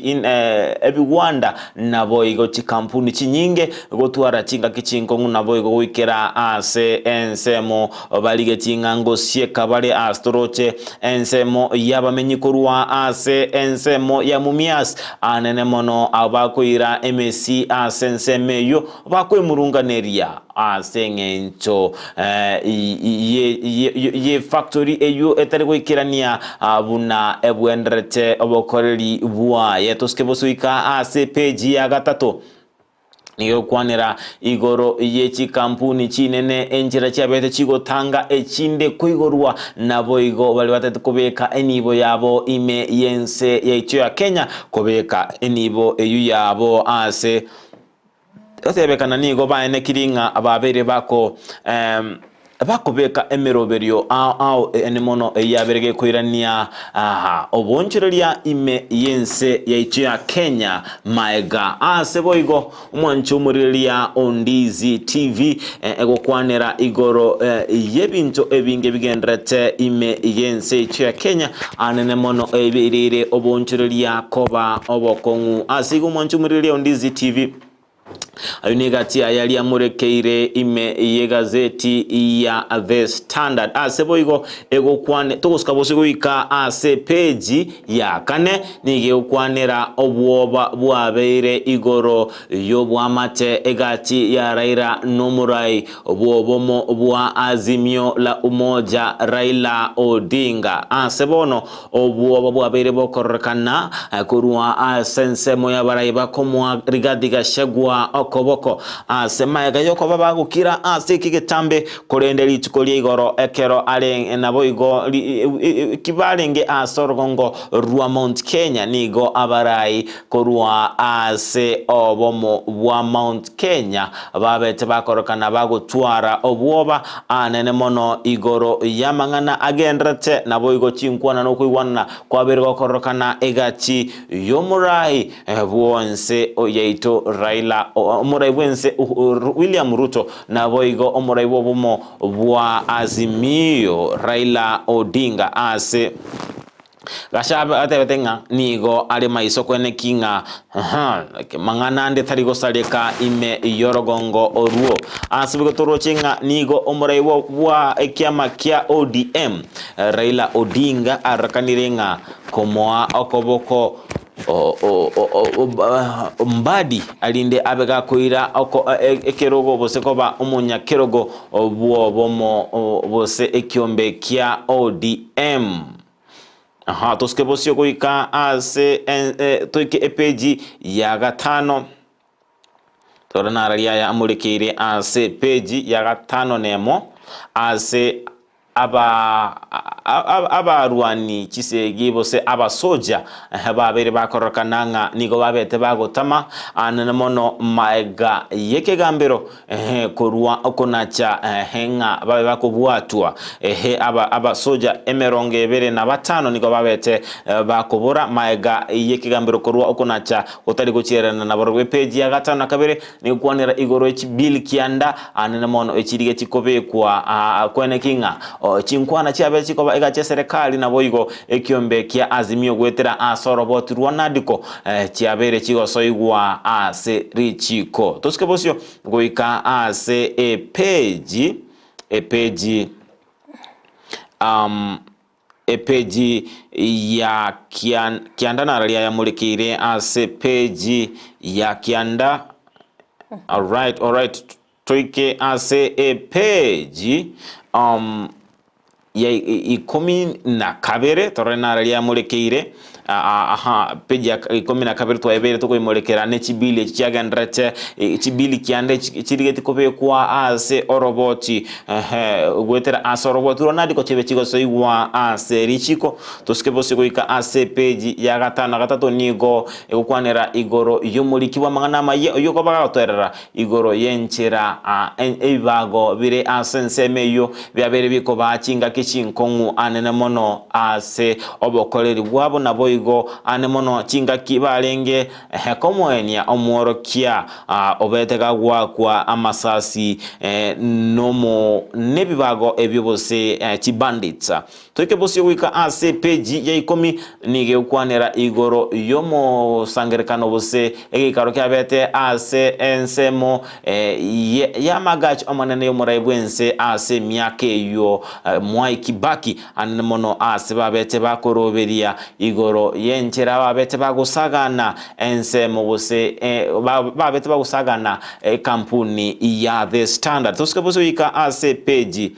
ebiwanda naboigo chikampuni chinyinge gotwara chingaki chinkong'u naboigo goikera ase ensemo barigetie ng'a ngosieka bare ase toroche ensemo y'abamenyi korwa ase ensemo ya Mumias anene mono abakoira emesi ase ensemo eyio bakwemurunganeria ase eng'encho ye factory eyio etari goikerania buna ebwenderete obokoreri bwaye. Tosike bosoika ase epeji ya gatato. Nigo egokwanera igoro ye chikampuni chinene enchera chiabete chigotanga echinde koigorwa naboigo baria batagete kobeka enibo yabo ime y'ense yaito ya Kenya kobeka enibo eyio yabo ase Gotebekana nigo baenekiri ng'a babeire bako bakobeka emeroberio ao ao ene mono eyio yabeire gekoirania oboonchoreria ime y'ense yaito ya Kenya maega. Ase boigo omwancho omorigereria o Ndizi TV egokwanera igoro y'ebinto ebinge bigendererete ime y'ense yaito ya Kenya anene mono ebereire oboonchoreria koba obokong'u. Ase igo omwancho omorigereria o Ndizi TV Ayio negati aya riamorekeire ime y'egazeti ya The Standard. Ase boigo egokwane togosuka bosio goika ase peji ya kane nigo egokwanera obwoba bwabeire igoro y'obwamate egati ya Raila n'omorai bw'obomo bwa Azimio la Umoja Raila Odinga. Ase bono Obwoba bwabeire bokororekana korwa ase ensemo y'abarai bakomoa Rigathi Gachagua okoboko ase magega y'okoba bagokira ase eki getambe, korende rituko ria igoro ekero are naboigo kibarenge ase orogongo rwa Mount Kenya nigo abarai korwa ase obomo bwa Mount Kenya babete bakorokana bagotwara obwoba anene mono igoro y'amang'ana agenderete, naboigo chinkwana nokoigwanana kwabeire gokororokana egati y'omorai bw'ense yaito Raila, omorai bw'ense William Ruto, naboigo omorai bw'obomo bwa Azimio Raila Odinga ase Gachagua atebete ng'a nigo are maiso kweneki ng'a mang'ana ande tari gosareka ime y'orogongo orwo. Ase boigo toroche ng'a nigo omorai bwa ekiama kia ODM Raila Odinga arorekanire ng'a komoa okoboko Mbadi arinde abe gakoira ekerogo gose koba omonyakerogo bw'obomo gose ekiombe kia ODM. Aha, tosuke bosio goika ase toike epeji ya gatano. Tore nararia aya amorekeire ase epeji ya gatano nemo ase. Aba abarwani chisegi gose abasoja babeire bakororokana ng'a nigo babete bagotama anene mono magega y'ekegambero korwa okonacha ng'a babe bakobwatwa. Abasoja emerongo ebere na batano nigo babete bakobora magega y'ekegambero korwa okonacha gotari gochiererana nabarobwo. Epeji ya gatano na kabere Nigokwanera igoro ye chibili kianda anene mono echiriga chikobekwa kweneki ng'a chinkwana chiabe chikoba egati y'eserekari naboigo ekiombe kia Azimio goetera ase oroboti rwa NADCO chiabeire chigosoigwa ase richiko. Tosike bosio goika ase epeji epeji Epeji ya kianda nararia yamorekeire ase peji ya kianda. Alright, alright. Toike ase epeji um, ya ikomi na kabere torore nararia yamorekeire aha peji ya ikomi na kabere twaebeire tokoimorekera ne chibili echi chiagenderete chibili kianda chirigeti kobekwa ase oroboti Ehe, goetera ase oroboti rwa Nadiko chibe chigosoigwa ase richiko. Tosike bosio goika ase epeji ya gatano na gatato nigo egokwanera igoro y'omoriki bw'amang'ana amayia oyio okoba gagotoerera igoro y'enchera ebibago bire ase ensemo eyio biabeire bikobaa chingaki chinkong'u anene mono ase obokoreri bwabo naboigo ane mono chingaki barenge Ehe, komoenia omworokia obete gagoakwa amasasi nomo nebibago ebio gose chibandits. Toike bosio goika ase epeji ya ikomi nigo egokwanera igoro y'omosangerekano gose egeikaro kiabete ase ensemo y'amagacho amanene y'omorai bw'ense ase emiaka eyio Mwai Kibaki Anene mono aase babete bakoroberia igoro y'enchera babete bagosagana ensemo gose babete bagosagana ekampuni ya The Standard. Tosike bose goika ase epeji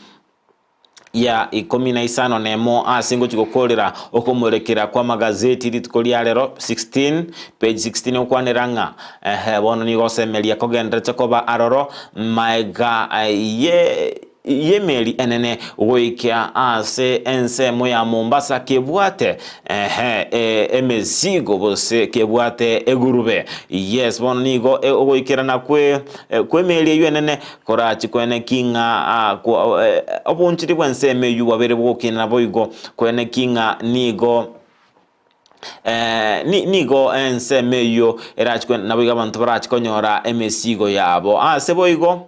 ya ikomi na isano nemo ase ngochi gokorera okomorekera kw'amagazeti rituko ria rero 16 page 16 okwanera ng'a ehe bono nigo osemeria kogenderete koba aroro maega ye y'emeli enene goika ase ensemo ya Mombasa kebwate ehe emesigo gose kebwate egurube. Yes, bono nigo ogoikerana kwe kw'emeli eyio enene korachi kweneki ng'a obonchori bw'ensemo eyio bwabeire bogokina naboigo kweneki ng'a nigo Nigo ensemo eyio erachi naboigo abanto barachi konyora emesigo yabo. Ase boigo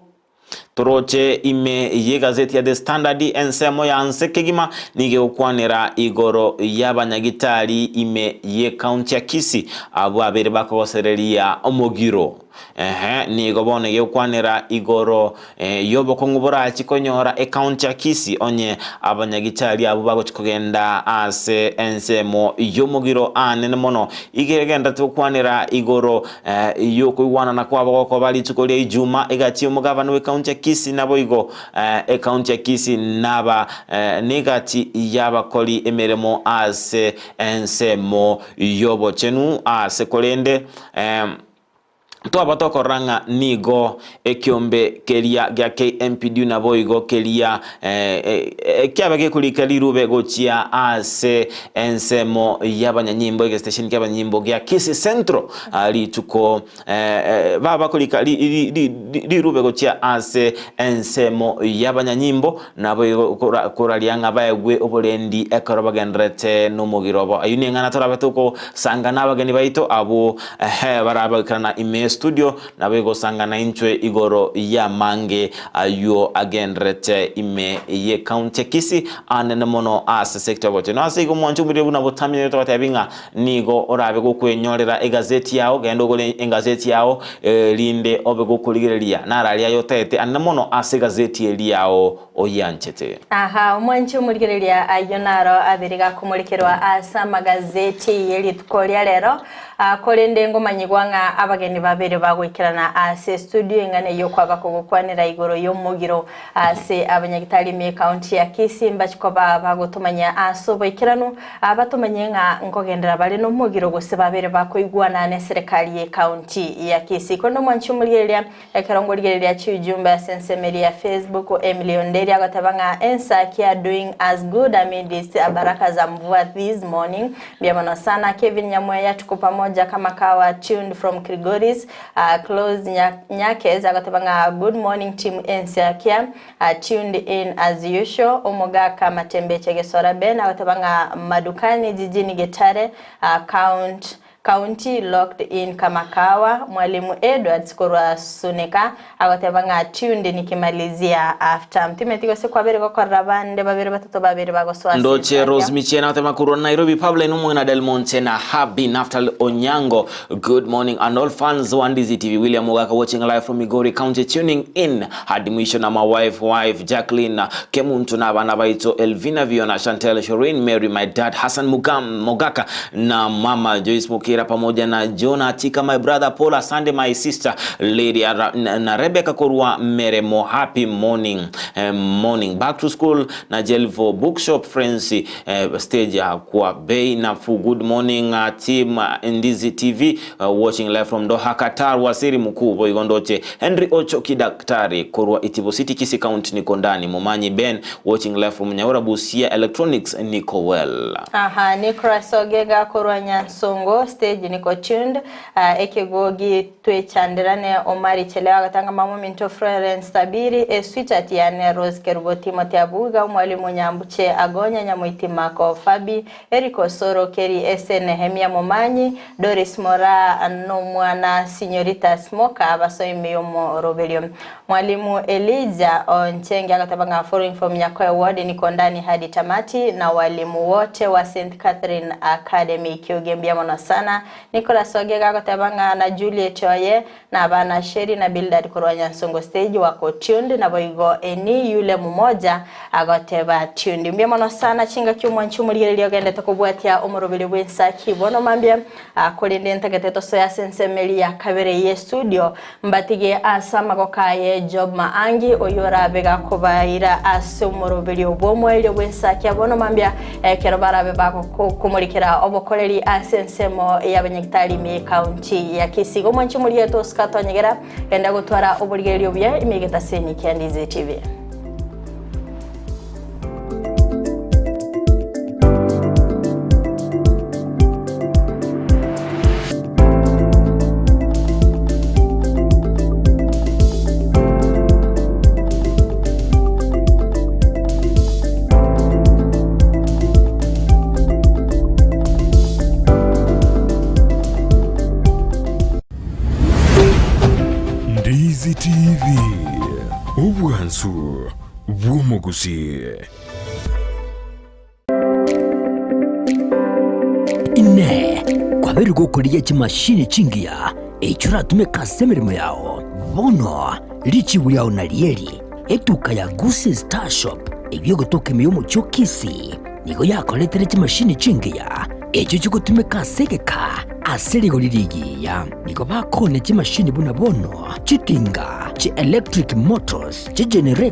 toroche ime y'egazeti ya The Standard ensemo ya nse kegima nigo egokwanera igoro y'abanyagitari ime y'ecounty ya Kisii abwo abere bakogosereria omogiro. Ehe, nigo bono egokwanera igoro y'obokong'u borachi konyora ecounty ya Kisii onye abanyagitari abwo bagochi kogenda ase ensemo y'omogiro aanene mono. Iga egenderete gokwanera igoro y'okoigwanana kwabo gokoba rituko ria Ijuma egati y'omogabana bw'ecounty ya Kisii naboigo ecounty ya Kisii naba negati y'abakori emeremo ase ensemo y'obochenu ase korende Twaba tokorora ng'a nigo ekiombe keria gia KMPDU naboigo keria kiabe gekorika rirube gochia ase ensemo y'abanyanyimbo egestation ki'abanyanyimbo gia Kisii Central rituko baba bakorika rirube gochia ase ensemo y'abanyanyimbo naboigo koraria ng'a baegwe oborendi ekero bagendererete nomogiro obo. Ayio neng'ana torabe togosanga nabageni baito abwo Ehe, barabakerana ime y'estudio, nabo egosangana intwe igoro y'amange ayio agenderete ime y'ecounty ya Kisii, anene mono ase sector y'obochenu. Ase igo mwanche omorie buna botamire togotebi ng'a nigo orabe gokwenyorera egazeti yao, genda ogore engazeti yao erinde obe gokorigereria nararia aye otaete anene mono ase egazeti eria yao oyianchete. Aha, omwanche omorigereria ayio naro abere gakomorekerwa ase amagazeti ye rituko ria rero. Korende ngomanyigwa ng'a abageni babere bagoikerana ase estudio eng'ana eyio kwaba kogokwanera igoro y'omogiro ase abanyagitari ime y'ecounty ya Kisii mbachi koba bagotomanya ase oboikeranu batomanye ng'a nkogendera bare nomogiro gose babere bakoigwana neserekari y'ecounty ya Kisii. Korende omwanchi omorigereria Ekero ngorigereria chiujumbe ase ensemo eria ya Facebook, Emily Onderi agoteba ng'a Ensakia doing us good amidst baraka za mvua this morning. Mbuya mono sana. Kevin Nyamweya tuko pamoja kama kawa tuned from Kilgoris. Uh, Close Nya Nyakes agoteba ng'a good morning team Ensakia uh, tuned in as usual. Omogaka Matembeche Gesora Ben agoteba ng'a madukani jijini Getare uh, count County locked in Kamakawa, Mwalimu Edwards korwa Suneka agoteba ng'a tuned nikimalizia after. Ntimeti gose kwabere gokorera abande babere batato babere bagosoa ase Ndoche enchera. Rose Michena otema korwa Nairobi Pablo Omwena Del Monte na Habi Naftal Onyango good morning and all fans wa Ndizi TV William Ogaka watching live from Migori County tuning in hadi mwisho na my wife wife Jacqueline Kemuntu na abana baito Elvina Viona Chantel Shorin Mary my dad Hassan Mugam Mogaka na mama Joyce Mukira pamoja na Jonah Atika my brother Paul Asante my sister Lady Ara, na, na Rebecca Korwa Meremo happy morning eh, morning back to school na Jelvo Bookshop Friends eh, stage ya kwa bei nafuu good morning uh, team uh, Ndizi TV uh, watching live from Doha Qatar waziri mkuu Boigondoche Henry Ochoki daktari Korwa Itibo City Kisii County niko ndani Momanyi Ben watching live from Nyaura Busia Electronics niko well Aha, Nicholas Ogega korwa Nyansongo stage niko tuned uh, ekegogi twechanderane Omari Chelewa agatanga mama minto Florence Tabiri e sweetheart yane Rose Kerubo Timothy Abuga mwalimu Nyambuche Agonya Nyamoiti Mako Fabi Eric Osoro Keri Ese Nehemia Momanyi Doris Mora nomwana Sinyorita Smoka abasoimi yomoroberio Mwalimu Elijah Onchenge agateba ng'a following from Nyakoe Ward niko ndani hadi tamati na walimu wote wa St Catherine Academy Kiuge mbuya mono sana. Nicholas Ogega agoteba ng'a na Juliet oye na abana Sheri na Bildad korwa Nyansongo stage wako tuned naboigo eni yule mumoja agoteba tuned. Mbuya mono sana chingaki omwanchi omorigereria ogendete kobwatia omoroberio bw'ensaki bono mambia Korende ntagete tosoe ase ensemo eria ya kabere y'estudio, mbatige ase amagoko aye Job Maangi, oyio orabe gakobaira ase omoroberio bw'omoerio bw'ensakia bono mambia, ekero barabe bagokomorikera obokoreri ase ensemo y'abanyagitari ime y'ecounty ya Kisii. Igo mwanche omorigereria tosika tonyegera, genda gotwara oborigereria obuya ime y'egetaseni kia Ndizi TV. Ndizi TV, obwansu bw'omogusi. Inee! Kwabeire gokorigia chimashini chingiya echio oratumeke ase emeremo yao? Bono richibu riao narieri, Etuka ya Gusii Star Shop eyio egotoka ime y'omochie o Kisii nigo yakoretire chimashini chingiya echio chigotumeka ase egeka ase rigori rigiya. Nigo bakoonia chimashini buna bono chitinga, chi electric motors, chigenerator.